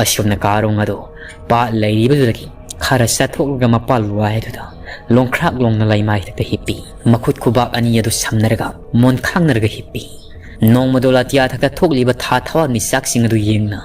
ꯑꯁꯨꯝꯅ ꯀꯥꯔꯣꯡ ꯑꯗꯨ ꯄꯥꯠ ꯂꯩꯔꯤꯕꯗꯨꯗꯒꯤ ꯈꯔ ꯆꯠꯊꯣꯛꯂꯒ ꯃꯄꯥꯜ ꯋꯥꯏ ꯑꯗꯨꯗ ꯂꯣꯡꯈ꯭ꯔꯥꯛ ꯂꯣꯡꯅ ꯂꯩꯃꯥꯏꯊꯛꯇ ꯍꯤꯞꯄꯤ꯫ ꯃꯈꯨꯠ ꯈꯨꯕꯥꯛ ꯑꯅꯤ ꯑꯗꯨ ꯁꯝꯅꯔꯒ ꯃꯣꯟ ꯈꯥꯡꯅꯔꯒ ꯍꯤꯞꯄꯤ꯫ ꯅꯣꯡꯃꯗꯣ ꯑꯇꯤꯌꯥ ꯊꯛꯇ ꯊꯣꯛꯂꯤꯕ ꯊꯥ ꯊꯋꯥꯟ ꯃꯤꯆꯥꯛꯁꯤꯡ ꯑꯗꯨ ꯌꯦꯡꯅ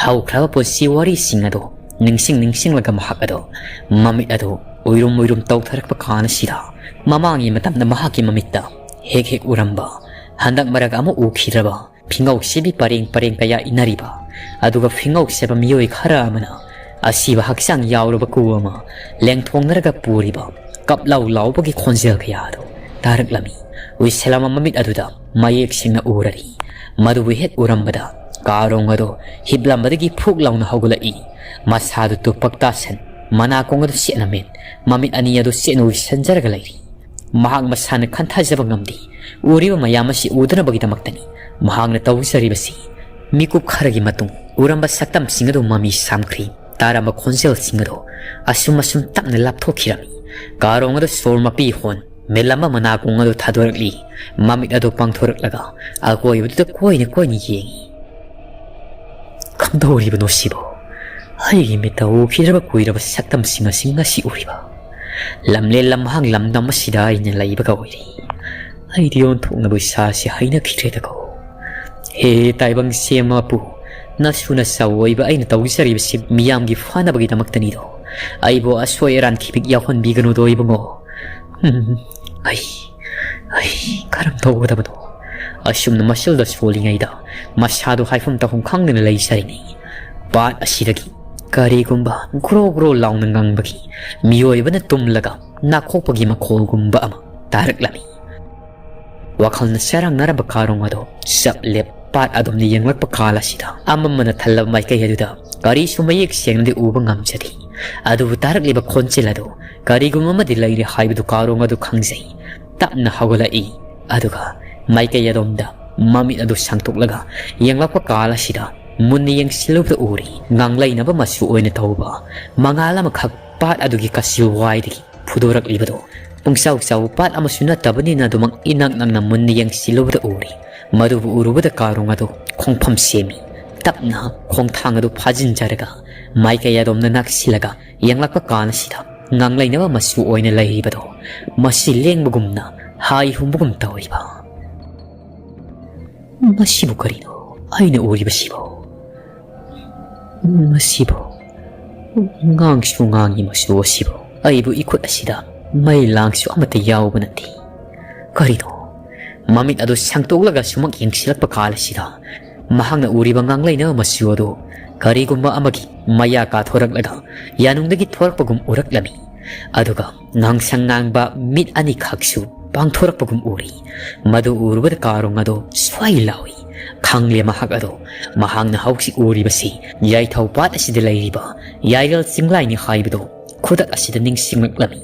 ꯍꯧꯈ꯭ꯔꯕ ꯄꯨꯟꯁꯤ ꯋꯥꯔꯤꯁꯤꯡ ꯑꯗꯨ ꯅꯤꯡꯁꯤꯡ ꯅꯤꯡꯁꯤꯡꯂꯒ ꯃꯍꯥꯛ ꯑꯗꯣ, ꯃꯃꯤꯠ ꯑꯗꯣ ꯎꯏꯔꯨꯝ ꯎꯏꯔꯨꯝ ꯇꯧꯊꯔꯛꯄ ꯀꯥꯟ ꯑꯁꯤꯗ, ꯃꯃꯥꯡꯒꯤ ꯃꯇꯝꯗ ꯃꯍꯥꯛꯀꯤ ꯃꯃꯤꯠꯇ ꯍꯦꯛ ꯍꯦꯛ ꯎꯔꯝꯕ, ꯍꯟꯗꯛ ꯃꯔꯛ ꯑꯃ ꯎꯈꯤꯗ꯭ꯔꯕ ꯐꯤꯉꯧ ꯁꯤꯕꯤ ꯄꯔꯦꯡ ꯄꯔꯦꯡ ꯀꯌꯥ ꯏꯟꯅꯔꯤꯕ, ꯑꯗꯨꯒ ꯐꯤꯉꯧ ꯁꯦꯕ ꯃꯤꯑꯣꯏ ꯈꯔ ꯑꯃꯅ ꯑꯁꯤꯕ ꯍꯛꯆꯥꯡ ꯌꯥꯎꯔꯕ ꯀꯨ ꯑꯃ ꯂꯦꯡꯊꯣꯛꯅꯔꯒ ꯄꯨꯔꯤꯕ ꯀꯞ ꯂꯥꯎ ꯂꯥꯎꯕꯒꯤ ꯈꯣꯟꯖꯦꯜ ꯀꯌꯥ ꯑꯗꯨ ꯇꯥꯔꯛꯂꯝꯃꯤ꯫ ꯎꯏꯁꯤꯜꯂꯝꯕ ꯃꯃꯤꯠ ꯑꯗꯨꯗ ꯃꯌꯦꯛ ꯁꯦꯡꯅ ꯎꯔꯔꯤ꯫ ꯃꯗꯨꯕꯨ ꯍꯦꯛ ꯎꯔꯝꯕꯗ ꯀꯥꯔꯣꯡ ꯑꯗꯨ ꯍꯤꯞꯂꯝꯕꯗꯒꯤ ꯐꯨꯛ ꯂꯥꯎꯅ ꯍꯧꯒꯠꯂꯛꯏ꯫ ꯃꯁꯥꯗꯨ ꯇꯨꯄꯛ ꯇꯥꯁꯟ, ꯃꯅꯥꯀꯣꯡ ꯑꯗꯨ ꯆꯦꯠꯅ ꯃꯦꯟ, ꯃꯃꯤꯠ ꯑꯅꯤ ꯑꯗꯨ ꯆꯦꯠꯅ ꯎꯏꯁꯟꯖꯔꯒ ꯂꯩꯔꯤ꯫ ꯃꯍꯥꯛ ꯃꯁꯥꯅ ꯈꯟꯊꯖꯕ ꯉꯝꯗꯦ꯫ ꯎꯔꯤꯕ ꯃꯌꯥꯝ ꯑꯁꯤ ꯎꯗꯅꯕꯒꯤꯗꯃꯛꯇꯅꯤ ꯃꯍꯥꯛꯅ ꯇꯧꯖꯔꯤꯕꯁꯤ꯫ ꯃꯤꯀꯨꯞ ꯈꯔꯒꯤ ꯃꯇꯨꯡ ꯎꯔꯝꯕ ꯁꯛꯇꯝꯁꯤꯡ ꯑꯗꯨ ꯃꯃꯤ ꯁꯥꯝꯈ꯭ꯔꯤ꯫ ꯇꯥꯔꯝꯕ ꯈꯣꯟꯖꯦꯜꯁꯤꯡ ꯑꯗꯨ ꯑꯁꯨꯝ ꯑꯁꯨꯝ ꯇꯞꯅ ꯂꯥꯞꯊꯣꯛꯈꯤꯔꯝꯃꯤ꯫ ꯀꯥꯔꯣꯡ ꯑꯗꯨ ꯁꯣꯔ ꯃꯄꯤ ꯍꯣꯟ ꯃꯦꯜꯂꯝꯕ ꯃꯅꯥꯀꯣꯡ ꯑꯗꯨ ꯊꯥꯗꯣꯔꯛꯂꯤ꯫ ꯃꯃꯤꯠ ꯑꯗꯨ ꯄꯥꯡꯊꯣꯔꯛꯂꯒ ꯑꯀꯣꯏꯕꯗꯨꯗ ꯀꯣꯏꯅ ꯀꯣꯏꯅ ꯌꯦꯡꯏ꯫ ꯀꯝꯗꯧꯔꯤꯕꯅꯣ ꯁꯤꯕꯣ? ꯑꯩꯒꯤ ꯃꯤꯠꯇ ꯎꯈꯤꯗ꯭ꯔꯕ ꯀꯨꯏꯔꯕ ꯁꯛꯇꯝꯁꯤꯡ ꯑꯁꯤ ꯉꯁꯤ ꯎꯔꯤꯕ꯫ ꯂꯝꯂꯦꯟ ꯂꯝꯍꯥꯡ ꯂꯝꯗꯝ ꯑꯁꯤꯗ ꯑꯩꯅ ꯂꯩꯕꯒ ꯑꯣꯏꯔꯦ꯫ ꯑꯩꯗꯤ ꯑꯣꯟꯊꯣꯛꯅꯕ ꯏꯁꯥꯁꯤ ꯍꯩꯅꯈꯤꯗ꯭ꯔꯦꯗꯀꯣ꯫ ꯍꯦ ꯇꯥꯏꯕꯪ ꯁꯦꯝ ꯃꯄꯨ, ꯅꯁꯨ ꯅꯁꯥ ꯑꯣꯏꯕ ꯑꯩꯅ ꯇꯧꯖꯔꯤꯕꯁꯤ ꯃꯤꯌꯥꯝꯒꯤ ꯐꯅꯕꯒꯤꯗꯃꯛꯇꯅꯤꯗꯣ꯫ ꯑꯩꯕꯨ ꯑꯁꯣꯏ ꯑꯔꯥꯟ ꯈꯤꯕꯤꯛ ꯌꯥꯎꯍꯟꯕꯤꯒꯅꯨꯗꯣ ꯏꯕꯨꯡꯉꯣ꯫ ꯎꯝ, ꯑꯩ, ꯑꯩ ꯀꯔꯝ ꯇꯧꯒꯗꯕꯅꯣ? ꯑꯁꯨꯝꯅ ꯃꯁꯤꯜꯗ ꯁꯣꯜꯂꯤꯉꯩꯗ ꯃꯁꯥꯗꯨ ꯍꯥꯏꯐꯝ ꯇꯧꯐꯝ ꯈꯪꯗꯅ ꯂꯩꯖꯔꯤꯅꯤ꯫ ꯄꯥꯠ ꯑꯁꯤꯗꯒꯤ ꯀꯔꯤꯒꯨꯝꯕ ꯒ꯭ꯔꯣ ꯒ꯭ꯔꯣ ꯂꯥꯎꯅ ꯉꯪꯕꯒꯤ, ꯃꯤꯑꯣꯏꯕꯅ ꯇꯨꯝꯂꯒ ꯅꯥꯈꯣꯛꯄꯒꯤ ꯃꯈꯣꯜꯒꯨꯝꯕ ꯑꯃ ꯇꯥꯔꯛꯂꯝꯃꯤ꯫ ꯋꯥꯈꯜꯅ ꯆꯔꯥꯡꯅꯔꯝꯕ ꯀꯥꯔꯣꯡ ꯑꯗꯣ ꯆꯞ ꯂꯦꯞ ꯄꯥꯠ ꯑꯗꯣꯝꯗ ꯌꯦꯡꯂꯛꯄ ꯀꯥꯟ ꯑꯁꯤꯗ ꯑꯃꯝꯕꯅ ꯊꯜꯂꯕ ꯃꯥꯏꯀꯩ ꯑꯗꯨꯗ ꯀꯔꯤꯁꯨ ꯃꯌꯦꯛ ꯁꯦꯡꯅꯗꯤ ꯎꯕ ꯉꯝꯖꯗꯦ꯫ ꯑꯗꯨꯕꯨ ꯇꯥꯔꯛꯂꯤꯕ ꯈꯣꯟꯖꯦꯜ ꯑꯗꯨ ꯀꯔꯤꯒꯨꯝꯕ ꯑꯃꯗꯤ ꯂꯩꯔꯦ ꯍꯥꯏꯕꯗꯨ ꯀꯥꯔꯣꯡ ꯑꯗꯨ ꯈꯪꯖꯩ꯫ ꯇꯞꯅ ꯍꯧꯒꯠꯂꯛꯏ꯫ ꯑꯗꯨꯒ ꯃꯥꯏꯀꯩ ꯑꯗꯣꯝꯗ ꯃꯃꯤꯠ ꯑꯗꯨ ꯁꯥꯡꯗꯣꯛꯂꯒ ꯌꯦꯡꯂꯛꯄ ꯀꯥꯟ ꯑꯁꯤꯗ ꯃꯨꯟꯅ ꯌꯦꯡꯁꯤꯜꯂꯨꯕꯗ ꯎꯔꯤ ꯉꯥꯡꯂꯩꯅꯕ ꯃꯆꯨ ꯑꯣꯏꯅ ꯇꯧꯕ ꯃꯉꯥꯜ ꯑꯃꯈꯛ ꯄꯥꯠ ꯑꯗꯨꯒꯤ ꯀꯥꯆꯤꯜ ꯋꯥꯏꯗꯒꯤ ꯐꯨꯗꯣꯔꯛꯂꯤꯕꯗꯨ꯫ ꯄꯨꯡꯆꯥꯎ ꯆꯥꯎꯕ ꯄꯥꯠ ꯑꯃꯁꯨ ꯅꯠꯇꯕꯅꯤꯅ ꯑꯗꯨꯃꯛ ꯏꯅꯛ ꯅꯛꯅ ꯃꯨꯟꯅ ꯌꯦꯡꯁꯤꯜꯂꯨꯕꯗ ꯎꯔꯤ꯫ ꯃꯗꯨꯕꯨ ꯎꯔꯨꯕꯗ ꯀꯥꯔꯣꯡ ꯑꯗꯨ ꯈꯣꯡꯐꯝ ꯁꯦꯝꯃꯤ꯫ ꯇꯞꯅ ꯈꯣꯡꯊꯥꯡ ꯑꯗꯨ ꯐꯥꯖꯤꯟꯖꯔꯒ ꯃꯥꯏꯀꯩ ꯑꯗꯣꯝꯗ ꯅꯛꯁꯤꯜꯂꯒ ꯌꯦꯡꯂꯛꯄ ꯀꯥꯟ ꯑꯁꯤꯗ ꯉꯥꯡꯂꯩꯅꯕ ꯃꯆꯨ ꯑꯣꯏꯅ ꯂꯩꯔꯤꯕꯗꯣ ꯃꯁꯤ ꯂꯦꯡꯕꯒꯨꯝꯅ ꯍꯥꯏ ꯍꯨꯝꯕꯒꯨꯝ ꯇꯧꯔꯤꯕ꯫ ꯃꯁꯤꯕꯨ ꯀꯔꯤꯅꯣ ꯑꯩꯅ ꯎꯔꯤꯕꯁꯤꯕꯨ? ꯃꯁꯤꯕꯨ ꯉꯥꯡꯁꯨ ꯉꯥꯡꯉꯤ ꯃꯆꯨ ꯑꯁꯤꯕꯨ꯫ ꯑꯩꯕꯨ ꯏꯈꯨꯠ ꯑꯁꯤꯗ ꯃꯩ ꯂꯥꯡꯁꯨ ꯑꯃꯠꯇ ꯌꯥꯎꯕ ꯅꯠꯇꯦ꯫ ꯀꯔꯤꯅꯣ? ꯃꯃꯤꯠ ꯑꯗꯨ ꯁꯪꯇꯣꯛꯂꯒ ꯁꯨꯃꯛ ꯌꯦꯡꯁꯤꯜꯂꯛꯄ ꯀꯥꯜ ꯑꯁꯤꯗ ꯃꯍꯥꯛꯅ ꯎꯔꯤꯕ ꯉꯥꯡꯂꯩꯅ ꯃꯆꯨ ꯑꯗꯨ ꯀꯔꯤꯒꯨꯝꯕ ꯑꯃꯒꯤ ꯃꯌꯥ ꯀꯥꯊꯣꯔꯛꯂꯒ ꯌꯥꯅꯨꯡꯗꯒꯤ ꯊꯣꯔꯛꯄꯒꯨꯝ ꯎꯔꯛꯂꯝꯃꯤ꯫ ꯑꯗꯨꯒ ꯉꯥꯡꯁꯪ ꯉꯥꯡꯕ ꯃꯤꯠ ꯑꯅꯤꯈꯛꯁꯨ ꯄꯥꯡꯊꯣꯔꯛꯄꯒꯨꯝ ꯎꯔꯤ꯫ ꯃꯗꯨ ꯎꯔꯨꯕꯗ ꯀꯥꯔꯣꯡ ꯑꯗꯣ ꯁ꯭ꯋꯥꯏ ꯂꯥꯎꯏ꯫ ꯈꯪꯂꯦ ꯃꯍꯥꯛ ꯑꯗꯣ꯫ ꯃꯍꯥꯛꯅ ꯍꯧꯖꯤꯛ ꯎꯔꯤꯕꯁꯤ ꯌꯥꯏꯊꯧ ꯄꯥꯠ ꯑꯁꯤꯗ ꯂꯩꯔꯤꯕ ꯌꯥꯏꯔꯦꯜ ꯆꯤꯡꯂꯥꯏꯅꯤ ꯍꯥꯏꯕꯗꯣ ꯈꯨꯗꯛ ꯑꯁꯤꯗ ꯅꯤꯡꯁꯤꯡꯂꯛꯂꯝꯃꯤ꯫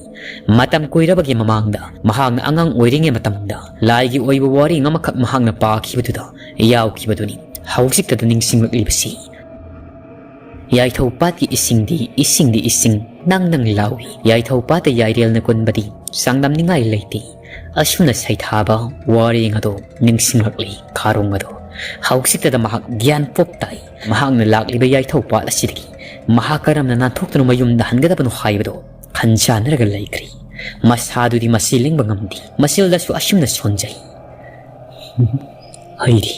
ꯃꯇꯝ ꯀꯨꯏꯔꯕꯒꯤ ꯃꯃꯥꯡꯗ ꯃꯍꯥꯛꯅ ꯑꯉꯥꯡ ꯑꯣꯏꯔꯤꯉꯩ ꯃꯇꯝꯗ ꯂꯥꯏꯒꯤ ꯑꯣꯏꯕ ꯋꯥꯔꯦꯡ ꯑꯃꯈꯛ ꯃꯍꯥꯛꯅ ꯄꯥꯈꯤꯕꯗꯨꯗ ꯌꯥꯎꯈꯤꯕꯗꯨꯅꯤ ꯍꯧꯖꯤꯛꯇꯗ ꯅꯤꯡꯁꯤꯡꯂꯛꯂꯤꯕꯁꯤ꯫ ꯌꯥꯏꯊꯧ ꯄꯥꯠꯀꯤ ꯏꯁꯤꯡꯗꯤ, ꯏꯁꯤꯡꯗꯤ ꯏꯁꯤꯡ, ꯅꯪ ꯅꯪ ꯂꯥꯎꯏ꯫ ꯌꯥꯏꯊꯧ ꯄꯥꯠꯇ ꯌꯥꯏꯔꯦꯜꯅ ꯀꯨꯟꯕꯗꯤ ꯆꯥꯡꯗꯝꯅꯤꯡꯉꯥꯏ ꯂꯩꯇꯦ꯫ ꯑꯁꯨꯝꯅ ꯁꯩꯊꯥꯕ ꯋꯥꯔꯦꯡ ꯑꯗꯣ ꯅꯤꯡꯁꯤꯡꯂꯛꯂꯤ ꯀꯥꯔꯣꯡ ꯑꯗꯣ꯫ ꯍꯧꯖꯤꯛꯇꯗ ꯃꯍꯥꯛ ꯒ꯭ꯌꯥꯟ ꯄꯣꯞ ꯇꯥꯏ꯫ ꯃꯍꯥꯛꯅ ꯂꯥꯛꯂꯤꯕ ꯌꯥꯏꯊꯧ ꯄꯥꯠ ꯑꯁꯤꯗꯒꯤ ꯃꯍꯥꯛ ꯀꯔꯝꯅ ꯅꯥꯟꯊꯣꯛꯇꯨꯅ ꯃꯌꯨꯝꯗ ꯍꯟꯒꯗꯕꯅꯣ ꯍꯥꯏꯕꯗꯣ ꯈꯟꯖꯥꯟꯅꯔꯒ ꯂꯩꯈ꯭ꯔꯤ꯫ ꯃꯁꯥꯗꯨꯗꯤ ꯃꯁꯤ ꯂꯦꯡꯕ ꯉꯝꯗꯦ꯫ ꯃꯆꯤꯜꯗꯁꯨ ꯑꯁꯨꯝꯅ ꯁꯣꯟꯖꯩ꯫ ꯑꯩꯗꯤ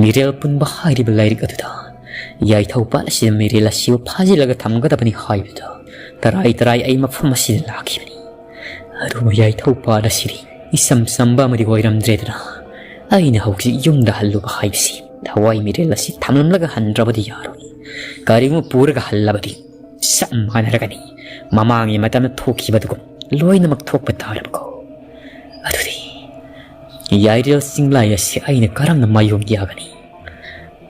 ꯃꯤꯔꯦꯜ ꯄꯨꯟꯕ ꯍꯥꯏꯔꯤꯕ ꯂꯥꯏꯔꯤꯛ ꯑꯗꯨꯗ ꯌꯥꯏꯊꯧ ꯄꯥꯠ ꯑꯁꯤꯗ ꯃꯤꯔꯦꯜ ꯑꯁꯤꯕꯨ ꯐꯥꯖꯤꯜꯂꯒ ꯊꯝꯒꯗꯕꯅꯤ ꯍꯥꯏꯕꯗꯨꯗ ꯇꯔꯥꯏ ꯇꯔꯥꯏ ꯑꯩ ꯃꯐꯝ ꯑꯁꯤꯗ ꯂꯥꯛꯈꯤꯕꯅꯤ꯫ ꯑꯗꯨꯕꯨ ꯌꯥꯏꯊꯧ ꯄꯥꯠ ꯑꯁꯤꯗꯤ ꯏꯆꯝ ꯆꯝꯕ ꯑꯃꯗꯤ ꯑꯣꯏꯔꯝꯗ꯭ꯔꯦꯗꯅ꯫ ꯑꯩꯅ ꯍꯧꯖꯤꯛ ꯌꯨꯝꯗ ꯍꯜꯂꯨꯕ ꯍꯥꯏꯕꯁꯤ ꯊꯋꯥꯏ ꯃꯤꯔꯦꯜ ꯑꯁꯤ ꯊꯝꯂꯝꯂꯒ ꯍꯟꯗ꯭ꯔꯕꯗꯤ ꯌꯥꯔꯣꯏ꯫ ꯀꯔꯤꯒꯨꯝꯕ ꯄꯨꯔꯒ ꯍꯜꯂꯕꯗꯤ ꯆꯞ ꯃꯥꯟꯅꯔꯒꯅꯤ꯫ ꯃꯃꯥꯡꯒꯤ ꯃꯇꯝꯗ ꯊꯣꯛꯈꯤꯕꯗꯨꯒꯨꯝ ꯂꯣꯏꯅꯃꯛ ꯊꯣꯛꯄ ꯇꯥꯔꯕꯀꯣ? ꯑꯗꯨꯗꯤ ꯌꯥꯏꯔꯦꯜ ꯆꯤꯡꯂꯥꯏ ꯑꯁꯤ ꯑꯩꯅ ꯀꯔꯝꯅ ꯃꯥꯌꯣꯛ ꯌꯥꯒꯅꯤ?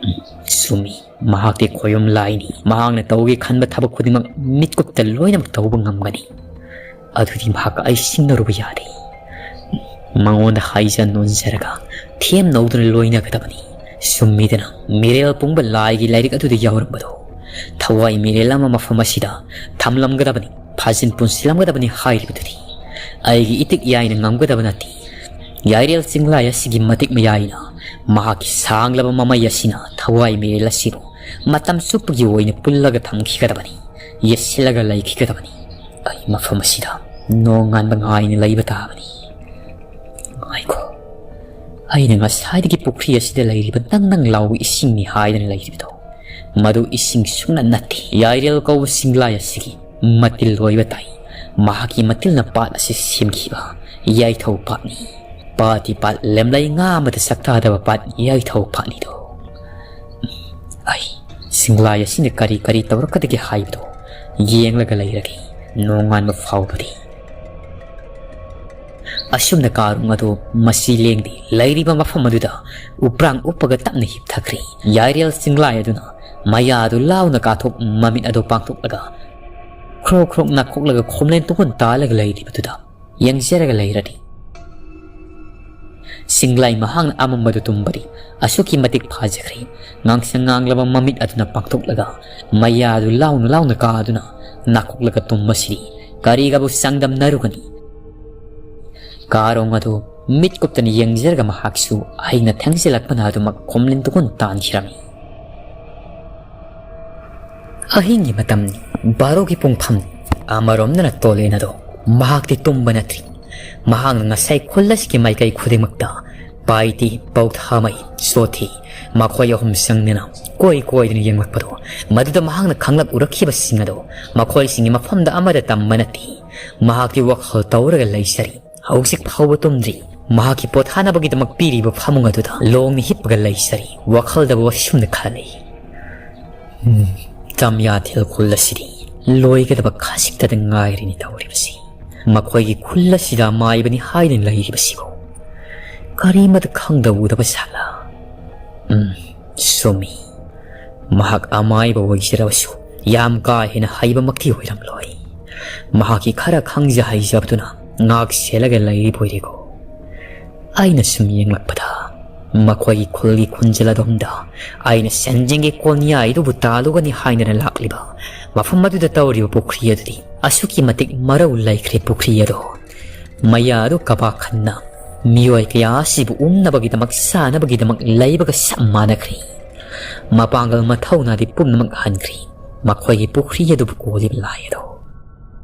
ꯎꯝ, ꯆꯨꯝꯃꯤ, ꯃꯍꯥꯛꯇꯤ ꯈꯣꯌꯨꯝ ꯂꯥꯏꯅꯤ꯫ ꯃꯍꯥꯛꯅ ꯇꯧꯒꯦ ꯈꯟꯕ ꯊꯕꯛ ꯈꯨꯗꯤꯡꯃꯛ ꯃꯤꯠꯀꯨꯞꯇ ꯂꯣꯏꯅꯃꯛ ꯇꯧꯕ ꯉꯝꯒꯅꯤ꯫ ꯑꯗꯨꯗꯤ ꯃꯍꯥꯛꯀ ꯑꯩ ꯁꯤꯡꯅꯔꯨꯕ ꯌꯥꯗꯦ꯫ ꯃꯉꯣꯟꯗ ꯍꯥꯏꯖ ꯅꯣꯟꯖꯔꯒ ꯊꯦꯝ ꯅꯧꯗꯨꯅ ꯂꯣꯏꯅꯒꯗꯕꯅꯤ꯫ ꯆꯨꯝꯃꯤꯗꯅ, ꯃꯤꯔꯦꯜ ꯄꯨꯝꯕ ꯂꯥꯏꯒꯤ ꯂꯥꯏꯔꯤꯛ ꯑꯗꯨꯗ ꯌꯥꯎꯔꯝꯕꯗꯣ꯫ ꯊꯋꯥꯏ ꯃꯤꯔꯦꯜ ꯑꯃ ꯃꯐꯝ ꯑꯁꯤꯗ ꯊꯝꯂꯝꯒꯗꯕꯅꯤ, ꯐꯥꯖꯤꯟ ꯄꯨꯟꯁꯤꯜꯂꯝꯒꯗꯕꯅꯤ ꯍꯥꯏꯔꯤꯕꯗꯨꯗꯤ ꯑꯩꯒꯤ ꯏꯇꯤꯛ ꯌꯥꯏꯅ ꯉꯝꯒꯗꯕ ꯅꯠꯇꯦ꯫ ꯌꯥꯏꯔꯦꯜ ꯆꯤꯡꯂꯥꯏ ꯑꯁꯤꯒꯤ ꯃꯇꯤꯛ ꯃꯌꯥꯏꯅ ꯃꯍꯥꯛꯀꯤ ꯁꯥꯡꯂꯕ ꯃꯃꯩ ꯑꯁꯤꯅ ꯊꯋꯥꯏ ꯃꯤꯔꯦꯜ ꯑꯁꯤꯕꯨ ꯃꯇꯝ ꯆꯨꯞꯄꯒꯤ ꯑꯣꯏꯅ ꯄꯨꯜꯂꯒ ꯊꯝꯈꯤꯒꯗꯕꯅꯤ, ꯌꯦꯠꯁꯤꯜꯂꯒ ꯂꯩꯈꯤꯒꯗꯕꯅꯤ꯫ ꯑꯩ ꯃꯐꯝ ꯑꯁꯤꯗ ꯅꯣꯡꯉꯥꯟꯕ ꯉꯥꯏꯅ ꯂꯩꯕ ꯇꯥꯕꯅꯤ꯫ ꯉꯥꯏꯈꯣ, ꯑꯩꯅ ꯉꯁꯥꯏꯗꯒꯤ ꯄꯨꯈ꯭ꯔꯤ ꯑꯁꯤꯗ ꯂꯩꯔꯤꯕ ꯅꯪ ꯅꯪ ꯂꯥꯎꯕ ꯏꯁꯤꯡꯅꯤ ꯍꯥꯏꯗꯅ ꯂꯩꯔꯤꯕꯗꯣ, ꯃꯗꯨ ꯏꯁꯤꯡ ꯁꯨꯡꯅ ꯅꯠꯇꯦ꯫ ꯌꯥꯏꯔꯦꯜ ꯀꯧꯕ ꯁꯤꯡꯂꯥꯏ ꯑꯁꯤꯒꯤ ꯃꯇꯤꯜ ꯑꯣꯏꯕ ꯇꯥꯏ꯫ ꯃꯍꯥꯛꯀꯤ ꯃꯇꯤꯜꯅ ꯄꯥꯠ ꯑꯁꯤ ꯁꯦꯝꯈꯤꯕ ꯌꯥꯏꯊꯧ ꯄꯥꯠꯅꯤ꯫ ꯄꯥꯠꯇꯤ ꯄꯥꯠ ꯂꯦꯝꯂꯩ ꯉꯥ ꯑꯃꯗ ꯁꯛꯇꯥꯗꯕ ꯄꯥꯠ ꯌꯥꯏꯊꯧ ꯄꯥꯠꯅꯤꯗꯣ꯫ ꯑꯩ ꯁꯤꯡꯂꯥꯏ ꯑꯁꯤꯅ ꯀꯔꯤ ꯀꯔꯤ ꯇꯧꯔꯛꯀꯗꯒꯦ ꯍꯥꯏꯕꯗꯨ ꯌꯦꯡꯂꯒ ꯂꯩꯔꯒꯦ ꯅꯣꯡꯉꯥꯟꯕ ꯐꯥꯎꯕꯗꯤ꯫ ꯑꯁꯨꯝꯅ ꯀꯥꯔꯣꯡ ꯑꯗꯨ ꯃꯁꯤ ꯂꯦꯡꯗꯦ ꯂꯩꯔꯤꯕ ꯃꯐꯝ ꯑꯗꯨꯗ ꯎꯄ꯭ꯔꯥꯡ ꯎꯞꯄꯒ ꯇꯞꯅ ꯍꯤꯞꯊꯈ꯭ꯔꯦ꯫ ꯌꯥꯏꯔꯦꯜ ꯆꯤꯡꯂꯥꯏ ꯑꯗꯨꯅ ꯃꯌꯥ ꯑꯗꯨ ꯂꯥꯎꯅ ꯀꯥꯊꯣꯛ ꯃꯃꯤꯠ ꯑꯗꯨ ꯄꯥꯡꯊꯣꯛꯂꯒ ꯈ꯭ꯔꯣꯛ ꯈ꯭ꯔꯣꯛ ꯅꯥꯈꯣꯛꯂꯒ ꯈꯣꯝꯂꯦꯟ ꯇꯨꯡꯍꯟ ꯇꯥꯜꯂꯒ ꯂꯩꯔꯤꯕꯗꯨꯗ ꯌꯦꯡꯖꯔꯒ ꯂꯩꯔꯗꯤ꯫ ꯁꯤꯡꯂꯥꯏ ꯃꯍꯥꯛꯅ ꯑꯃꯝꯕꯗꯨ ꯇꯨꯝꯕꯗꯤ ꯑꯁꯨꯛꯀꯤ ꯃꯇꯤꯛ ꯐꯥꯖꯈ꯭ꯔꯦ꯫ ꯉꯥꯡꯁꯪ ꯉꯥꯡꯂꯕ ꯃꯃꯤꯠ ꯑꯗꯨꯅ ꯄꯥꯡꯊꯣꯛꯂꯒ ꯃꯌꯥ ꯑꯗꯨ ꯂꯥꯎꯅ ꯂꯥꯎꯅ ꯀꯥꯗꯨꯅ ꯅꯥꯀꯣꯛꯂꯒ ꯇꯨꯝꯕꯁꯤꯗꯤ ꯀꯔꯤꯒꯕꯨ ꯆꯥꯡꯗꯝꯅꯔꯨꯒꯅꯤ? ꯀꯥꯔꯣꯡ ꯑꯗꯨ ꯃꯤꯠ ꯀꯨꯞꯇꯅ ꯌꯦꯡꯖꯔꯒ ꯃꯍꯥꯛꯁꯨ ꯑꯍꯤꯡꯅ ꯊꯦꯡꯖꯤꯜꯂꯛꯄꯅ ꯑꯗꯨꯃꯛ ꯈꯣꯝꯂꯤꯟ ꯇꯨꯈꯨꯟ ꯇꯥꯟꯈꯤꯔꯝꯃꯤ꯫ ꯑꯍꯤꯡꯒꯤ ꯃꯇꯝꯅꯤ꯫ ꯕꯥꯔꯣꯒꯤ ꯄꯨꯡꯐꯝꯅꯤ꯫ ꯑꯃꯔꯣꯝꯗꯅ ꯇꯣꯂꯦꯟ ꯑꯗꯣ ꯃꯍꯥꯛꯇꯤ ꯇꯨꯝꯕ ꯅꯠꯇ꯭ꯔꯤ꯫ ꯃꯍꯥꯛꯅ ꯉꯁꯥꯏ ꯈꯨꯜ ꯑꯁꯤꯒꯤ ꯃꯥꯏꯀꯩ ꯈꯨꯗꯤꯡꯃꯛꯇ ꯄꯥꯏꯇꯤ, ꯄꯧꯊꯥꯃꯩ, ꯆꯣꯊꯤ, ꯃꯈꯣꯏ ꯑꯍꯨꯝ ꯆꯪꯗꯅ ꯀꯣꯏ ꯀꯣꯏꯗꯅ ꯌꯦꯡꯂꯛꯄꯗꯣ, ꯃꯗꯨꯗ ꯃꯍꯥꯛꯅ ꯈꯪꯂꯛ ꯎꯔꯛꯈꯤꯕꯁꯤꯡ ꯑꯗꯣ ꯃꯈꯣꯏꯁꯤꯡꯒꯤ ꯃꯐꯝꯗ ꯑꯃꯗ ꯇꯝꯕ ꯅꯠꯇꯦ꯫ ꯃꯍꯥꯛꯇꯤ ꯋꯥꯈꯜ ꯇꯧꯔꯒ ꯂꯩꯖꯔꯤ꯫ ꯍꯧꯖꯤꯛ ꯐꯥꯎꯕ ꯇꯨꯝꯗ꯭ꯔꯤ꯫ ꯃꯍꯥꯛꯀꯤ ꯄꯣꯊꯥꯅꯕꯒꯤꯗꯃꯛ ꯄꯤꯔꯤꯕ ꯐꯃꯨꯡ ꯑꯗꯨꯗ ꯂꯣꯡꯅ ꯍꯤꯞꯄꯒ ꯂꯩꯖꯔꯤ꯫ ꯋꯥꯈꯜꯗꯕꯨ ꯑꯁꯨꯝꯅ ꯈꯜꯂꯤ, "ꯎꯝ, ꯇꯝꯌꯥꯊꯦꯜ ꯈꯨꯜ ꯑꯁꯤꯗꯤ ꯂꯣꯏꯒꯗꯕ ꯈꯖꯤꯛꯇꯗ ꯉꯥꯏꯔꯤꯅꯤ ꯇꯧꯔꯤꯕꯁꯤ꯫ ꯃꯈꯣꯏꯒꯤ ꯈꯨꯜ ꯑꯁꯤꯗ ꯑꯃꯥꯏꯕꯅꯤ ꯍꯥꯏꯗꯨꯅ ꯂꯩꯔꯤꯕꯁꯤꯕꯨ ꯀꯔꯤꯃꯠꯇ ꯈꯪꯗ ꯎꯗꯕ ꯁꯥꯠꯂ?" ꯎꯝ, ꯆꯨꯝꯃꯤ꯫ ꯃꯍꯥꯛ ꯑꯃꯥꯏꯕ ꯑꯣꯏꯖꯔꯕꯁꯨ ꯌꯥꯝ ꯀꯥ ꯍꯦꯟꯅ ꯍꯩꯕꯃꯛꯇꯤ ꯑꯣꯏꯔꯝꯂꯣꯏ꯫ ꯃꯍꯥꯛꯀꯤ ꯈꯔ ꯈꯪꯖ ꯍꯩꯖꯕꯗꯨꯅ ꯉꯥꯛ ꯁꯦꯜꯂꯒ ꯂꯩꯔꯤꯕ ꯑꯣꯏꯔꯦꯀꯣ꯫ ꯑꯩꯅ ꯁꯨꯝ ꯌꯦꯡꯂꯛꯄꯗ ꯃꯈꯣꯏꯒꯤ ꯈꯨꯜꯒꯤ ꯈꯨꯟꯖꯦꯜ ꯑꯗꯣꯝꯗ ꯑꯩꯅ ꯁꯦꯟꯖꯦꯡꯒꯤ ꯀꯣꯟꯌꯥꯏꯗꯨꯕꯨ ꯇꯥꯜꯂꯨꯒꯅꯤ ꯍꯥꯏꯗꯅ ꯂꯥꯛꯂꯤꯕ ꯃꯐꯝ ꯑꯗꯨꯗ ꯇꯧꯔꯤꯕ ꯄꯨꯈ꯭ꯔꯤ ꯑꯗꯨꯗꯤ ꯑꯁꯨꯛꯀꯤ ꯃꯇꯤꯛ ꯃꯔꯧ ꯂꯩꯈ꯭ꯔꯦ꯫ ꯄꯨꯈ꯭ꯔꯤ ꯑꯗꯣ ꯃꯌꯥ ꯑꯗꯨ ꯀꯕꯥꯛ ꯈꯟꯅ ꯃꯤꯑꯣꯏ ꯀꯌꯥ ꯑꯁꯤꯕꯨ ꯎꯝꯅꯕꯒꯤꯗꯃꯛ ꯆꯥꯅꯕꯒꯤꯗꯃꯛ ꯂꯩꯕꯒ ꯆꯞ ꯃꯥꯟꯅꯈ꯭ꯔꯦ꯫ ꯃꯄꯥꯡꯒꯜ ꯃꯊꯧꯅꯥꯗꯤ ꯄꯨꯝꯅꯃꯛ ꯍꯟꯈ꯭ꯔꯦ꯫ ꯃꯈꯣꯏꯒꯤ ꯄꯨꯈ꯭ꯔꯤ ꯑꯗꯨꯕꯨ ꯀꯣꯜꯂꯤꯕ ꯂꯥꯏ ꯑꯗꯣ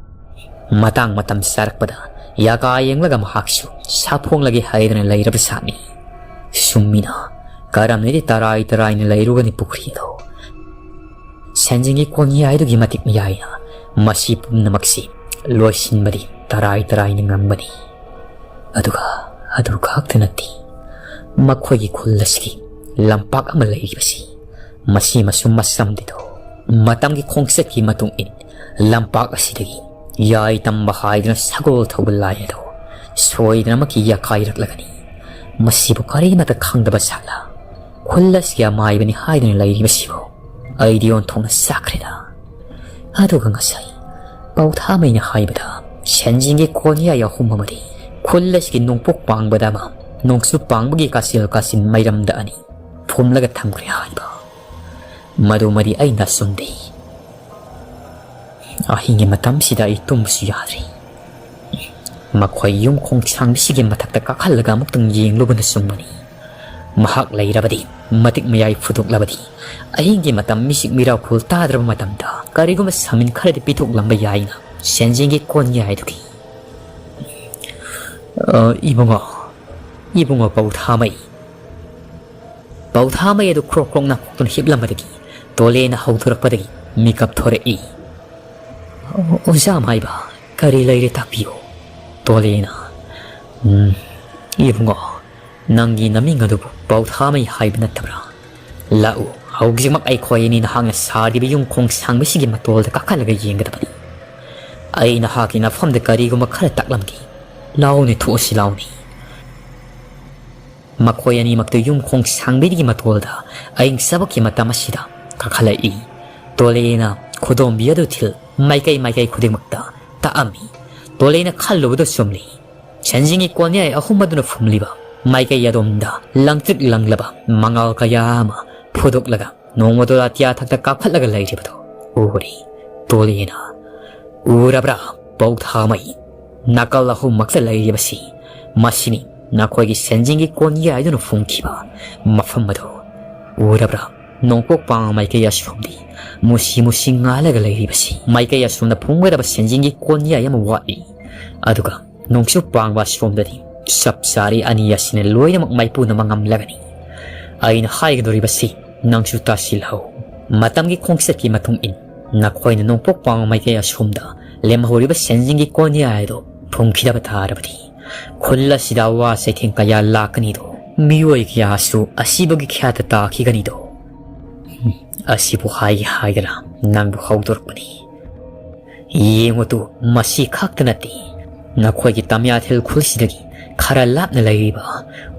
ꯃꯇꯥꯡ ꯃꯇꯝ ꯆꯥꯔꯛꯄꯗ ꯌꯥꯀꯥ ꯌꯦꯡꯂꯒ ꯃꯍꯥꯛꯁꯨ ꯁꯥꯐꯣꯡꯂꯒꯦ ꯍꯥꯏꯗꯅ ꯂꯩꯔꯕ ꯁꯥꯠꯅꯤ꯫ ꯁꯨꯝꯃꯤꯅ ꯀꯔꯝꯅꯗꯤ ꯇꯔꯥꯏ ꯇꯔꯥꯏꯅ ꯂꯩꯔꯨꯒꯅꯤ ꯄꯨꯈ꯭ꯔꯤ ꯑꯗꯣ? ꯁꯦꯟꯖꯦꯡꯒꯤ ꯀꯣꯟꯌꯥꯏꯗꯨꯒꯤ ꯃꯇꯤꯛ ꯃꯌꯥꯏꯅ ꯃꯁꯤ ꯄꯨꯝꯅꯃꯛꯁꯤ ꯂꯣꯏꯁꯤꯟꯕꯗꯤ ꯇꯔꯥꯏ ꯇꯔꯥꯏꯅ ꯉꯝꯕꯅꯤ꯫ ꯑꯗꯨꯒ ꯑꯗꯨ ꯈꯛꯇ ꯅꯠꯇꯦ, ꯃꯈꯣꯏꯒꯤ ꯈꯨꯜ ꯑꯁꯤꯒꯤ ꯂꯝꯄꯥꯛ ꯑꯃ ꯂꯩꯔꯤꯕꯁꯤ, ꯃꯁꯤꯃꯁꯨ ꯃꯆꯝꯗꯦꯗꯣ꯫ ꯃꯇꯝꯒꯤ ꯈꯣꯡꯆꯠꯀꯤ ꯃꯇꯨꯡ ꯏꯟ ꯂꯝꯄꯥꯛ ꯑꯁꯤꯗꯒꯤ ꯌꯥꯏ ꯇꯝꯕ ꯍꯥꯏꯗꯨꯅ ꯁꯒꯣꯜ ꯊꯧꯕ ꯂꯥꯏ ꯑꯗꯣ ꯁꯣꯏꯗꯅꯃꯛꯀꯤ ꯌꯥꯀꯥꯏꯔꯛꯂꯒꯅꯤ꯫ ꯃꯁꯤꯕꯨ ꯀꯔꯤꯃꯠꯇ ꯈꯪꯗꯕ ꯁꯥꯠꯂ ꯈꯨꯜ ꯑꯁꯤꯒꯤ ꯑꯃꯥꯏꯕꯅꯤ ꯍꯥꯏꯗꯨꯅ ꯂꯩꯔꯤꯕꯁꯤꯕꯨ ꯑꯩꯗꯤ ꯑꯣꯟꯊꯣꯛꯅ ꯆꯥꯛꯈ꯭ꯔꯦꯗ꯫ ꯑꯗꯨꯒ ꯉꯁꯥꯏ ꯄꯥꯎꯊꯥꯃꯩꯅ ꯍꯥꯏꯕꯗ ꯁꯦꯟꯖꯦꯡꯒꯤ ꯀꯣꯟꯌꯥꯏ ꯑꯍꯨꯝ ꯑꯃꯗꯤ ꯈꯨꯜ ꯑꯁꯤꯒꯤ ꯅꯣꯡꯄꯣꯛ ꯄꯥꯡꯕꯗ ꯑꯃ, ꯅꯣꯡꯆꯨꯞ ꯄꯥꯡꯕꯒꯤ ꯀꯥꯆꯤꯜ ꯀꯥꯆꯤꯟ ꯃꯩꯔꯝꯗ ꯑꯅꯤ ꯐꯨꯝꯂꯒ ꯊꯝꯈ꯭ꯔꯦ ꯍꯥꯏꯕ, ꯃꯗꯨꯃꯗꯤ ꯑꯩꯅ ꯑꯆꯨꯝꯗꯦ꯫ ꯑꯍꯤꯡꯒꯤ ꯃꯇꯝꯁꯤꯗ ꯑꯩ ꯇꯨꯝꯕꯁꯨ ꯌꯥꯗ꯭ꯔꯦ꯫ ꯃꯈꯣꯏ ꯌꯨꯝ ꯈꯣꯡꯁꯥꯡꯕꯤꯁꯤꯒꯤ ꯃꯊꯛꯇ ꯀꯥꯈꯠꯂꯒ ꯑꯃꯨꯛꯇꯪ ꯌꯦꯡꯂꯨꯕꯅ ꯆꯨꯝꯕꯅꯤ꯫ ꯃꯍꯥꯛ ꯂꯩꯔꯕꯗꯤ, ꯃꯇꯤꯛ ꯃꯌꯥꯏ ꯐꯨꯗꯣꯛꯂꯕꯗꯤ, ꯑꯍꯤꯡꯒꯤ ꯃꯇꯝ ꯃꯤꯁꯤꯛ ꯃꯤꯔꯥꯎ ꯈꯨꯜ ꯇꯥꯗ꯭ꯔꯕ ꯃꯇꯝꯗ ꯀꯔꯤꯒꯨꯝꯕ ꯁꯃꯤꯟ ꯈꯔꯗꯤ ꯄꯤꯊꯣꯛꯂꯝꯕ ꯌꯥꯏꯅ ꯁꯦꯟꯖꯦꯡꯒꯤ ꯀꯣꯟꯌꯥꯏꯗꯨꯒꯤ꯫ "ꯑ, ꯏꯕꯨꯡꯉꯣ, ꯏꯕꯨꯡꯉꯣ ꯄꯧꯊꯥꯃꯩ!" ꯄꯧꯊꯥꯃꯩ ꯑꯗꯨ ꯈ꯭ꯔꯣꯛ ꯈ꯭ꯔꯣꯛ ꯅꯥꯈꯣꯛꯇꯨꯅ ꯍꯤꯞꯂꯝꯕꯗꯒꯤ ꯇꯣꯂꯦꯅ ꯍꯧꯗꯣꯔꯛꯄꯗꯒꯤ ꯃꯤꯀꯞ ꯊꯣꯔꯛꯏ꯫ "ꯑꯣ-, ꯑꯣꯖꯥ ꯃꯥꯏꯕ, ꯀꯔꯤ ꯂꯩꯔꯦ ꯇꯥꯛꯄꯤꯌꯨ?" ꯇꯣꯂꯦꯅ, "ꯎꯝ, ꯏꯕꯨꯡꯉꯣ, ꯅꯪꯒꯤ ꯅꯃꯤꯡ ꯑꯗꯨꯕꯨ ꯄꯧꯊꯥꯃꯩ ꯍꯥꯏꯕ ꯅꯠꯇꯕ꯭ꯔꯥ? ꯂꯥꯛꯎ, ꯍꯧꯖꯤꯛꯃꯛ ꯑꯩꯈꯣꯏ ꯑꯅꯤ ꯅꯍꯥꯛꯅ ꯁꯥꯔꯤꯕ ꯌꯨꯝ ꯈꯣꯡ ꯁꯥꯡꯕꯁꯤꯒꯤ ꯃꯇꯣꯜꯗ ꯀꯥꯈꯠꯂꯒ ꯌꯦꯡꯒꯗꯕꯅꯤ꯫ ꯑꯩ ꯅꯍꯥꯛꯀꯤ ꯅꯐꯝꯗ ꯀꯔꯤꯒꯨꯝꯕ ꯈꯔ ꯇꯥꯛꯂꯝꯒꯦ꯫ ꯂꯥꯎꯅꯦ, ꯊꯣꯛꯑꯁꯤ ꯂꯥꯎꯅꯦ꯫" ꯃꯈꯣꯏ ꯑꯅꯤꯃꯛꯇꯨ ꯌꯨꯝ ꯈꯣꯡ ꯁꯥꯡꯕꯤꯒꯤ ꯃꯇꯣꯜꯗ ꯑꯍꯤꯡ ꯆꯕꯛꯀꯤ ꯃꯇꯝ ꯑꯁꯤꯗ ꯀꯥꯈꯠꯂꯛꯏ꯫ ꯇꯣꯂꯦꯅ ꯈꯨꯗꯣꯝꯕꯤ ꯑꯗꯨ ꯊꯤꯜ ꯃꯥꯏꯀꯩ ꯃꯥꯏꯀꯩ ꯈꯨꯗꯤꯡꯃꯛꯇ ꯇꯥꯛꯑꯝꯃꯤ꯫ ꯇꯣꯂꯦꯅ ꯈꯜꯂꯨꯕꯗꯨ ꯆꯨꯝꯂꯤ꯫ ꯁꯦꯟꯖꯦꯡꯒꯤ ꯀꯣꯟꯌꯥꯏ ꯑꯍꯨꯝ ꯑꯗꯨꯅ ꯐꯨꯝꯂꯤꯕ ꯃꯥꯏꯀꯩ ꯑꯗꯣꯝꯗ ꯂꯪꯇ꯭ꯔꯤꯛ ꯂꯪꯂꯕ ꯃꯉꯥꯜ ꯀꯌꯥ ꯑꯃ ꯐꯨꯗꯣꯛꯂꯒ ꯅꯣꯡꯃꯗꯣ ꯑꯇꯤꯌꯥ ꯊꯛꯇ ꯀꯥꯈꯠꯂꯒ ꯂꯩꯔꯤꯕꯗꯣ ꯎꯔꯤ꯫ ꯇꯣꯂꯦꯅ, "ꯎꯔꯕ꯭ꯔꯥ ꯄꯧꯊꯥꯃꯩ? ꯅꯥꯀꯜ ꯑꯍꯨꯝꯃꯛꯇ ꯂꯩꯔꯤꯕꯁꯤ ꯃꯁꯤꯅꯤ ꯅꯈꯣꯏꯒꯤ ꯁꯦꯟꯖꯦꯡꯒꯤ ꯀꯣꯟꯌꯥꯏꯗꯨꯅ ꯐꯨꯝꯈꯤꯕ ꯃꯐꯝ ꯑꯗꯣ ꯎꯔꯕ꯭ꯔꯥ? ꯅꯣꯡꯄꯣꯛ ꯄꯥꯡ ꯃꯥꯏꯀꯩ ꯑꯁꯣꯝꯗꯤ ꯃꯨꯁꯤ ꯃꯨꯁꯤ ꯉꯥꯜꯂꯒ ꯂꯩꯔꯤꯕꯁꯤ ꯃꯥꯏꯀꯩ ꯑꯁꯣꯝꯗ ꯐꯨꯝꯒꯗꯕ ꯁꯦꯟꯖꯦꯡꯒꯤ ꯀꯣꯟꯌꯥꯏ ꯑꯃ ꯋꯥꯠꯂꯤ꯫ ꯑꯗꯨꯒ ꯅꯣꯡꯆꯨꯞ ꯄꯥꯡꯕ ꯑꯁꯣꯝꯗꯗꯤ ꯆꯞ ꯆꯥꯔꯤ ꯑꯅꯤ ꯑꯁꯤꯅ ꯂꯣꯏꯅꯃꯛ ꯃꯥꯏꯄꯨꯅꯕ ꯉꯝꯂꯒꯅꯤ꯫ ꯑꯩꯅ ꯍꯥꯏꯒꯗꯧꯔꯤꯕꯁꯤ ꯅꯪꯁꯨ ꯇꯥꯁꯤꯜꯍꯧ꯫ ꯃꯇꯝꯒꯤ ꯈꯣꯡꯆꯠꯀꯤ ꯃꯇꯨꯡ ꯏꯟ ꯅꯈꯣꯏꯅ ꯅꯣꯡꯄꯣꯛ ꯄꯥꯡꯕ ꯃꯥꯏꯀꯩ ꯑꯁꯣꯝꯗ ꯂꯦꯝꯍꯧꯔꯤꯕ ꯁꯦꯟꯖꯤꯡꯒꯤ ꯀꯣꯟꯌꯥꯏ ꯑꯗꯨ ꯐꯨꯝꯈꯤꯗꯕ ꯇꯥꯔꯕꯗꯤ, ꯈꯨꯜ ꯑꯁꯤꯗ ꯑꯋꯥ ꯆꯩꯊꯦꯡ ꯀꯌꯥ ꯂꯥꯛꯀꯅꯤꯗꯣ, ꯃꯤꯑꯣꯏ ꯀꯌꯥꯁꯨ ꯑꯁꯤꯕꯒꯤ ꯈ꯭ꯌꯥꯠꯇ ꯇꯥꯈꯤꯒꯅꯤꯗꯣ꯫ ꯑꯁꯤꯕꯨ ꯍꯥꯏꯒꯦ ꯍꯥꯏꯗꯅ ꯅꯪꯕꯨ ꯍꯧꯗꯣꯔꯛꯄꯅꯤ꯫ ꯌꯦꯡꯉꯨ ꯇꯨ, ꯃꯁꯤ ꯈꯛꯇ ꯅꯠꯇꯦ, ꯅꯈꯣꯏꯒꯤ ꯇꯝꯌꯥꯊꯦꯜ ꯈꯨꯜꯁꯤꯗꯒꯤ ꯈꯔ ꯂꯥꯞꯅ ꯂꯩꯔꯤꯕ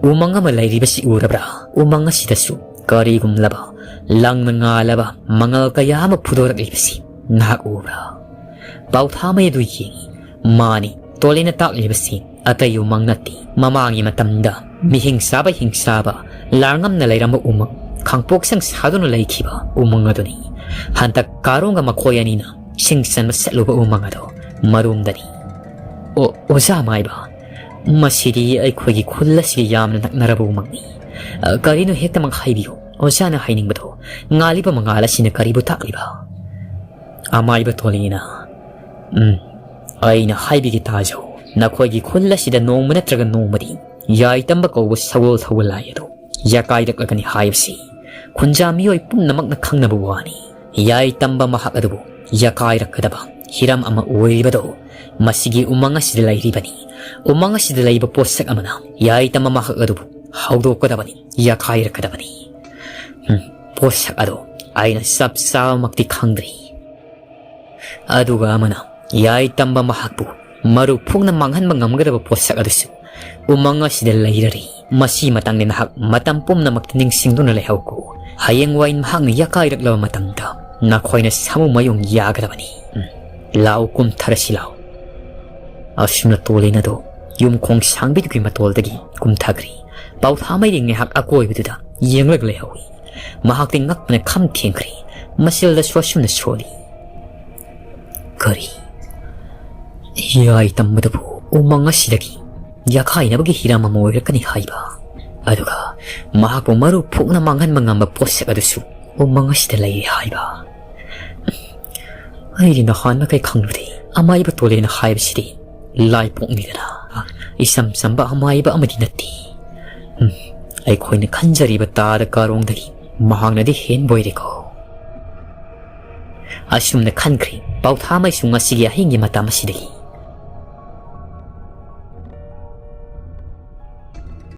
ꯎꯃꯪ ꯑꯃ ꯂꯩꯔꯤꯕꯁꯤ ꯎꯔꯕ꯭ꯔꯥ? ꯎꯃꯪ ꯑꯁꯤꯗꯁꯨ ꯀꯔꯤꯒꯨꯝꯂꯕ ꯂꯪꯅ ꯉꯥꯜꯂꯕ ꯃꯉꯥꯜ ꯀꯌꯥ ꯑꯃ ꯐꯨꯗꯣꯔꯛꯂꯤꯕꯁꯤ ꯅꯍꯥꯛ ꯎꯕ꯭ꯔꯥ? ꯄꯥꯎꯊꯥꯃꯩ ꯑꯗꯨ ꯌꯦꯡꯉꯤ꯫ ꯃꯥꯅꯤ, ꯇꯣꯂꯦꯅ ꯇꯥꯛꯂꯤꯕꯁꯤ ꯑꯇꯩ ꯎꯃꯪ ꯅꯠꯇꯦ꯫ ꯃꯃꯥꯡꯒꯤ ꯃꯇꯝꯗ ꯃꯤꯍꯤꯡ ꯆꯥꯕ ꯍꯤꯡꯆꯥꯕ ꯂꯥꯔꯉꯝꯅ ꯂꯩꯔꯝꯕ ꯎꯃꯪ, ꯈꯥꯡꯄꯣꯛꯁꯪ ꯁꯥꯗꯨꯅ ꯂꯩꯈꯤꯕ ꯎꯃꯪ ꯑꯗꯨꯅꯤ꯫ ꯍꯟꯗꯛ ꯀꯥꯔꯣꯡꯒ ꯃꯈꯣꯏ ꯑꯅꯤꯅ ꯁꯤꯡ ꯆꯟꯕ ꯆꯠꯂꯨꯕ ꯎꯃꯪ ꯑꯗꯣ ꯃꯔꯣꯝꯗꯅꯤ꯫ ꯑꯣ, ꯑꯣꯖꯥ ꯃꯥꯏꯕ, ꯃꯁꯤꯗꯤ ꯑꯩꯈꯣꯏꯒꯤ ꯈꯨꯜ ꯑꯁꯤꯒ ꯌꯥꯝꯅ ꯅꯛꯅꯔꯕ ꯎꯃꯪꯅꯤ꯫ ꯑ, ꯀꯔꯤꯅꯣ ꯍꯦꯛꯇꯃꯛ ꯍꯥꯏꯕꯤꯌꯨ, ꯑꯣꯖꯥꯅ ꯍꯥꯏꯅꯤꯡꯕꯗꯣ꯫ ꯉꯥꯜꯂꯤꯕ ꯃꯉꯥꯜ ꯑꯁꯤꯅ ꯀꯔꯤꯕꯨ ꯇꯥꯛꯂꯤꯕ? ꯑꯃꯥꯏꯕ ꯇꯣꯂꯤꯅ, ꯎꯝ, ꯑꯩꯅ ꯍꯥꯏꯕꯤꯒꯦ ꯇꯥꯖꯧ꯫ ꯅꯈꯣꯏꯒꯤ ꯈꯨꯜ ꯑꯁꯤꯗ ꯅꯣꯡꯃ ꯅꯠꯇ꯭ꯔꯒ ꯅꯣꯡꯃꯗꯤ ꯌꯥꯏꯇꯝꯕ ꯀꯧꯕ ꯁꯒꯣꯜ ꯊꯧꯕ ꯂꯥꯏ ꯑꯗꯨ ꯌꯥꯀꯥꯏꯔꯛꯂꯒꯅꯤ ꯍꯥꯏꯕꯁꯤ ꯈꯨꯟꯖꯥ ꯃꯤꯑꯣꯏ ꯄꯨꯝꯅꯃꯛꯅ ꯈꯪꯅꯕ ꯋꯥꯅꯤ꯫ ꯌꯥꯏꯇꯝꯕ ꯃꯍꯥꯛ ꯑꯗꯨꯕꯨ ꯌꯥꯀꯥꯏꯔꯛꯀꯗꯕ ꯍꯤꯔꯝ ꯑꯃ ꯑꯣꯏꯔꯤꯕꯗꯣ ꯃꯁꯤꯒꯤ ꯎꯃꯪ ꯑꯁꯤꯗ ꯂꯩꯔꯤꯕꯅꯤ꯫ ꯎꯃꯪ ꯑꯁꯤꯗ ꯂꯩꯕ ꯄꯣꯠꯁꯛ ꯑꯃꯅ ꯌꯥꯏꯇꯝꯕ ꯃꯍꯥꯛ ꯑꯗꯨꯕꯨ ꯍꯧꯗꯣꯛꯀꯗꯕꯅꯤ, ꯌꯥꯀꯥꯏꯔꯛꯀꯗꯕꯅꯤ꯫ ꯎꯝ, ꯄꯣꯠꯁꯛ ꯑꯗꯣ ꯑꯩꯅ ꯆꯞ ꯆꯥꯕꯃꯛꯇꯤ ꯈꯪꯗ꯭ꯔꯤ꯫ ꯑꯗꯨꯒ ꯑꯃꯅ ꯌꯥꯏꯇꯝꯕ ꯃꯍꯥꯛꯄꯨ ꯃꯔꯨ ꯐꯨꯛꯅ ꯃꯥꯡꯍꯟꯕ ꯉꯝꯒꯗꯕ ꯄꯣꯠꯁꯛ ꯑꯗꯨꯁꯨ ꯎꯃꯪ ꯑꯁꯤꯗ ꯂꯩꯔꯔꯤ꯫ ꯃꯁꯤ ꯃꯇꯥꯡꯗ ꯅꯍꯥꯛ ꯃꯇꯝ ꯄꯨꯝꯅꯃꯛꯇ ꯅꯤꯡꯁꯤꯡꯗꯨꯅ ꯂꯩꯍꯧꯀꯣ꯫ ꯍꯌꯦꯡꯋꯥꯏ ꯃꯍꯥꯛꯅ ꯌꯥꯀꯥꯏꯔꯛꯂꯕ ꯃꯇꯝꯗ ꯅꯈꯣꯏꯅ ꯁꯥꯃꯨ ꯃꯌꯨꯡ ꯌꯥꯒꯗꯕꯅꯤ꯫ ꯎꯝ, ꯂꯥꯎ, ꯀꯨꯝꯊꯔꯁꯤ ꯂꯥꯎ꯫ ꯑꯁꯨꯝꯅ ꯇꯣꯂꯦꯟ ꯑꯗꯨ ꯌꯨꯝꯈꯣꯡ ꯁꯥꯡꯕꯤꯗꯨꯒꯤ ꯃꯇꯣꯜꯗꯒꯤ ꯀꯨꯝꯊꯈ꯭ꯔꯤ꯫ ꯄꯥꯎꯊꯥꯃꯩꯗꯤ ꯉꯥꯏꯍꯥꯛ ꯑꯀꯣꯏꯕꯗꯨꯗ ꯌꯦꯡꯂꯒ ꯂꯩꯍꯧꯏ꯫ ꯃꯍꯥꯛꯇꯤ ꯉꯛꯄꯅ ꯈꯝ ꯊꯦꯡꯈ꯭ꯔꯦ꯫ ꯃꯆꯤꯜꯗꯁꯨ ꯑꯁꯨꯝꯅ ꯁꯣꯜꯂꯤ꯫ ꯀꯔꯤ? ꯌꯥꯏꯇꯝꯕꯗꯨꯕꯨ ꯎꯃꯪ ꯑꯁꯤꯗꯒꯤ ꯌꯥꯈꯥꯏꯅꯕꯒꯤ ꯍꯤꯔꯝ ꯑꯃ ꯑꯣꯏꯔꯛꯀꯅꯤ ꯍꯥꯏꯕ? ꯑꯗꯨꯒ ꯃꯍꯥꯛꯄꯨ ꯃꯔꯨ ꯐꯨꯛꯅ ꯃꯥꯡꯍꯟꯕ ꯉꯝꯕ ꯄꯣꯠꯁꯛ ꯑꯗꯨꯁꯨ ꯎꯃꯪ ꯑꯁꯤꯗ ꯂꯩꯔꯦ ꯍꯥꯏꯕ? ꯑꯩꯗꯤ ꯅꯍꯥꯟꯃꯈꯩ ꯈꯪꯂꯨꯗꯦ꯫ ꯑꯃꯥꯏꯕ ꯇꯣꯂꯦꯅ ꯍꯥꯏꯕꯁꯤꯗꯤ ꯂꯥꯏꯄꯣꯛꯅꯤꯗꯅ꯫ ꯏꯆꯝ ꯆꯝꯕ ꯑꯃꯥꯏꯕ ꯑꯃꯗꯤ ꯅꯠꯇꯦ꯫ ꯎꯝ, ꯑꯩꯈꯣꯏꯅ ꯈꯟꯖꯔꯤꯕ ꯇꯥꯗ ꯀꯥꯔꯣꯡꯗꯒꯤ ꯃꯍꯥꯛꯅꯗꯤ ꯍꯦꯟꯕ ꯑꯣꯏꯔꯦꯀꯣ꯫ ꯑꯁꯨꯝꯅ ꯈꯟꯈ꯭ꯔꯦ ꯄꯥꯎꯊꯥꯃꯩꯁꯨ ꯉꯁꯤꯒꯤ ꯑꯍꯤꯡꯒꯤ ꯃꯇꯝ ꯑꯁꯤꯗꯒꯤ꯫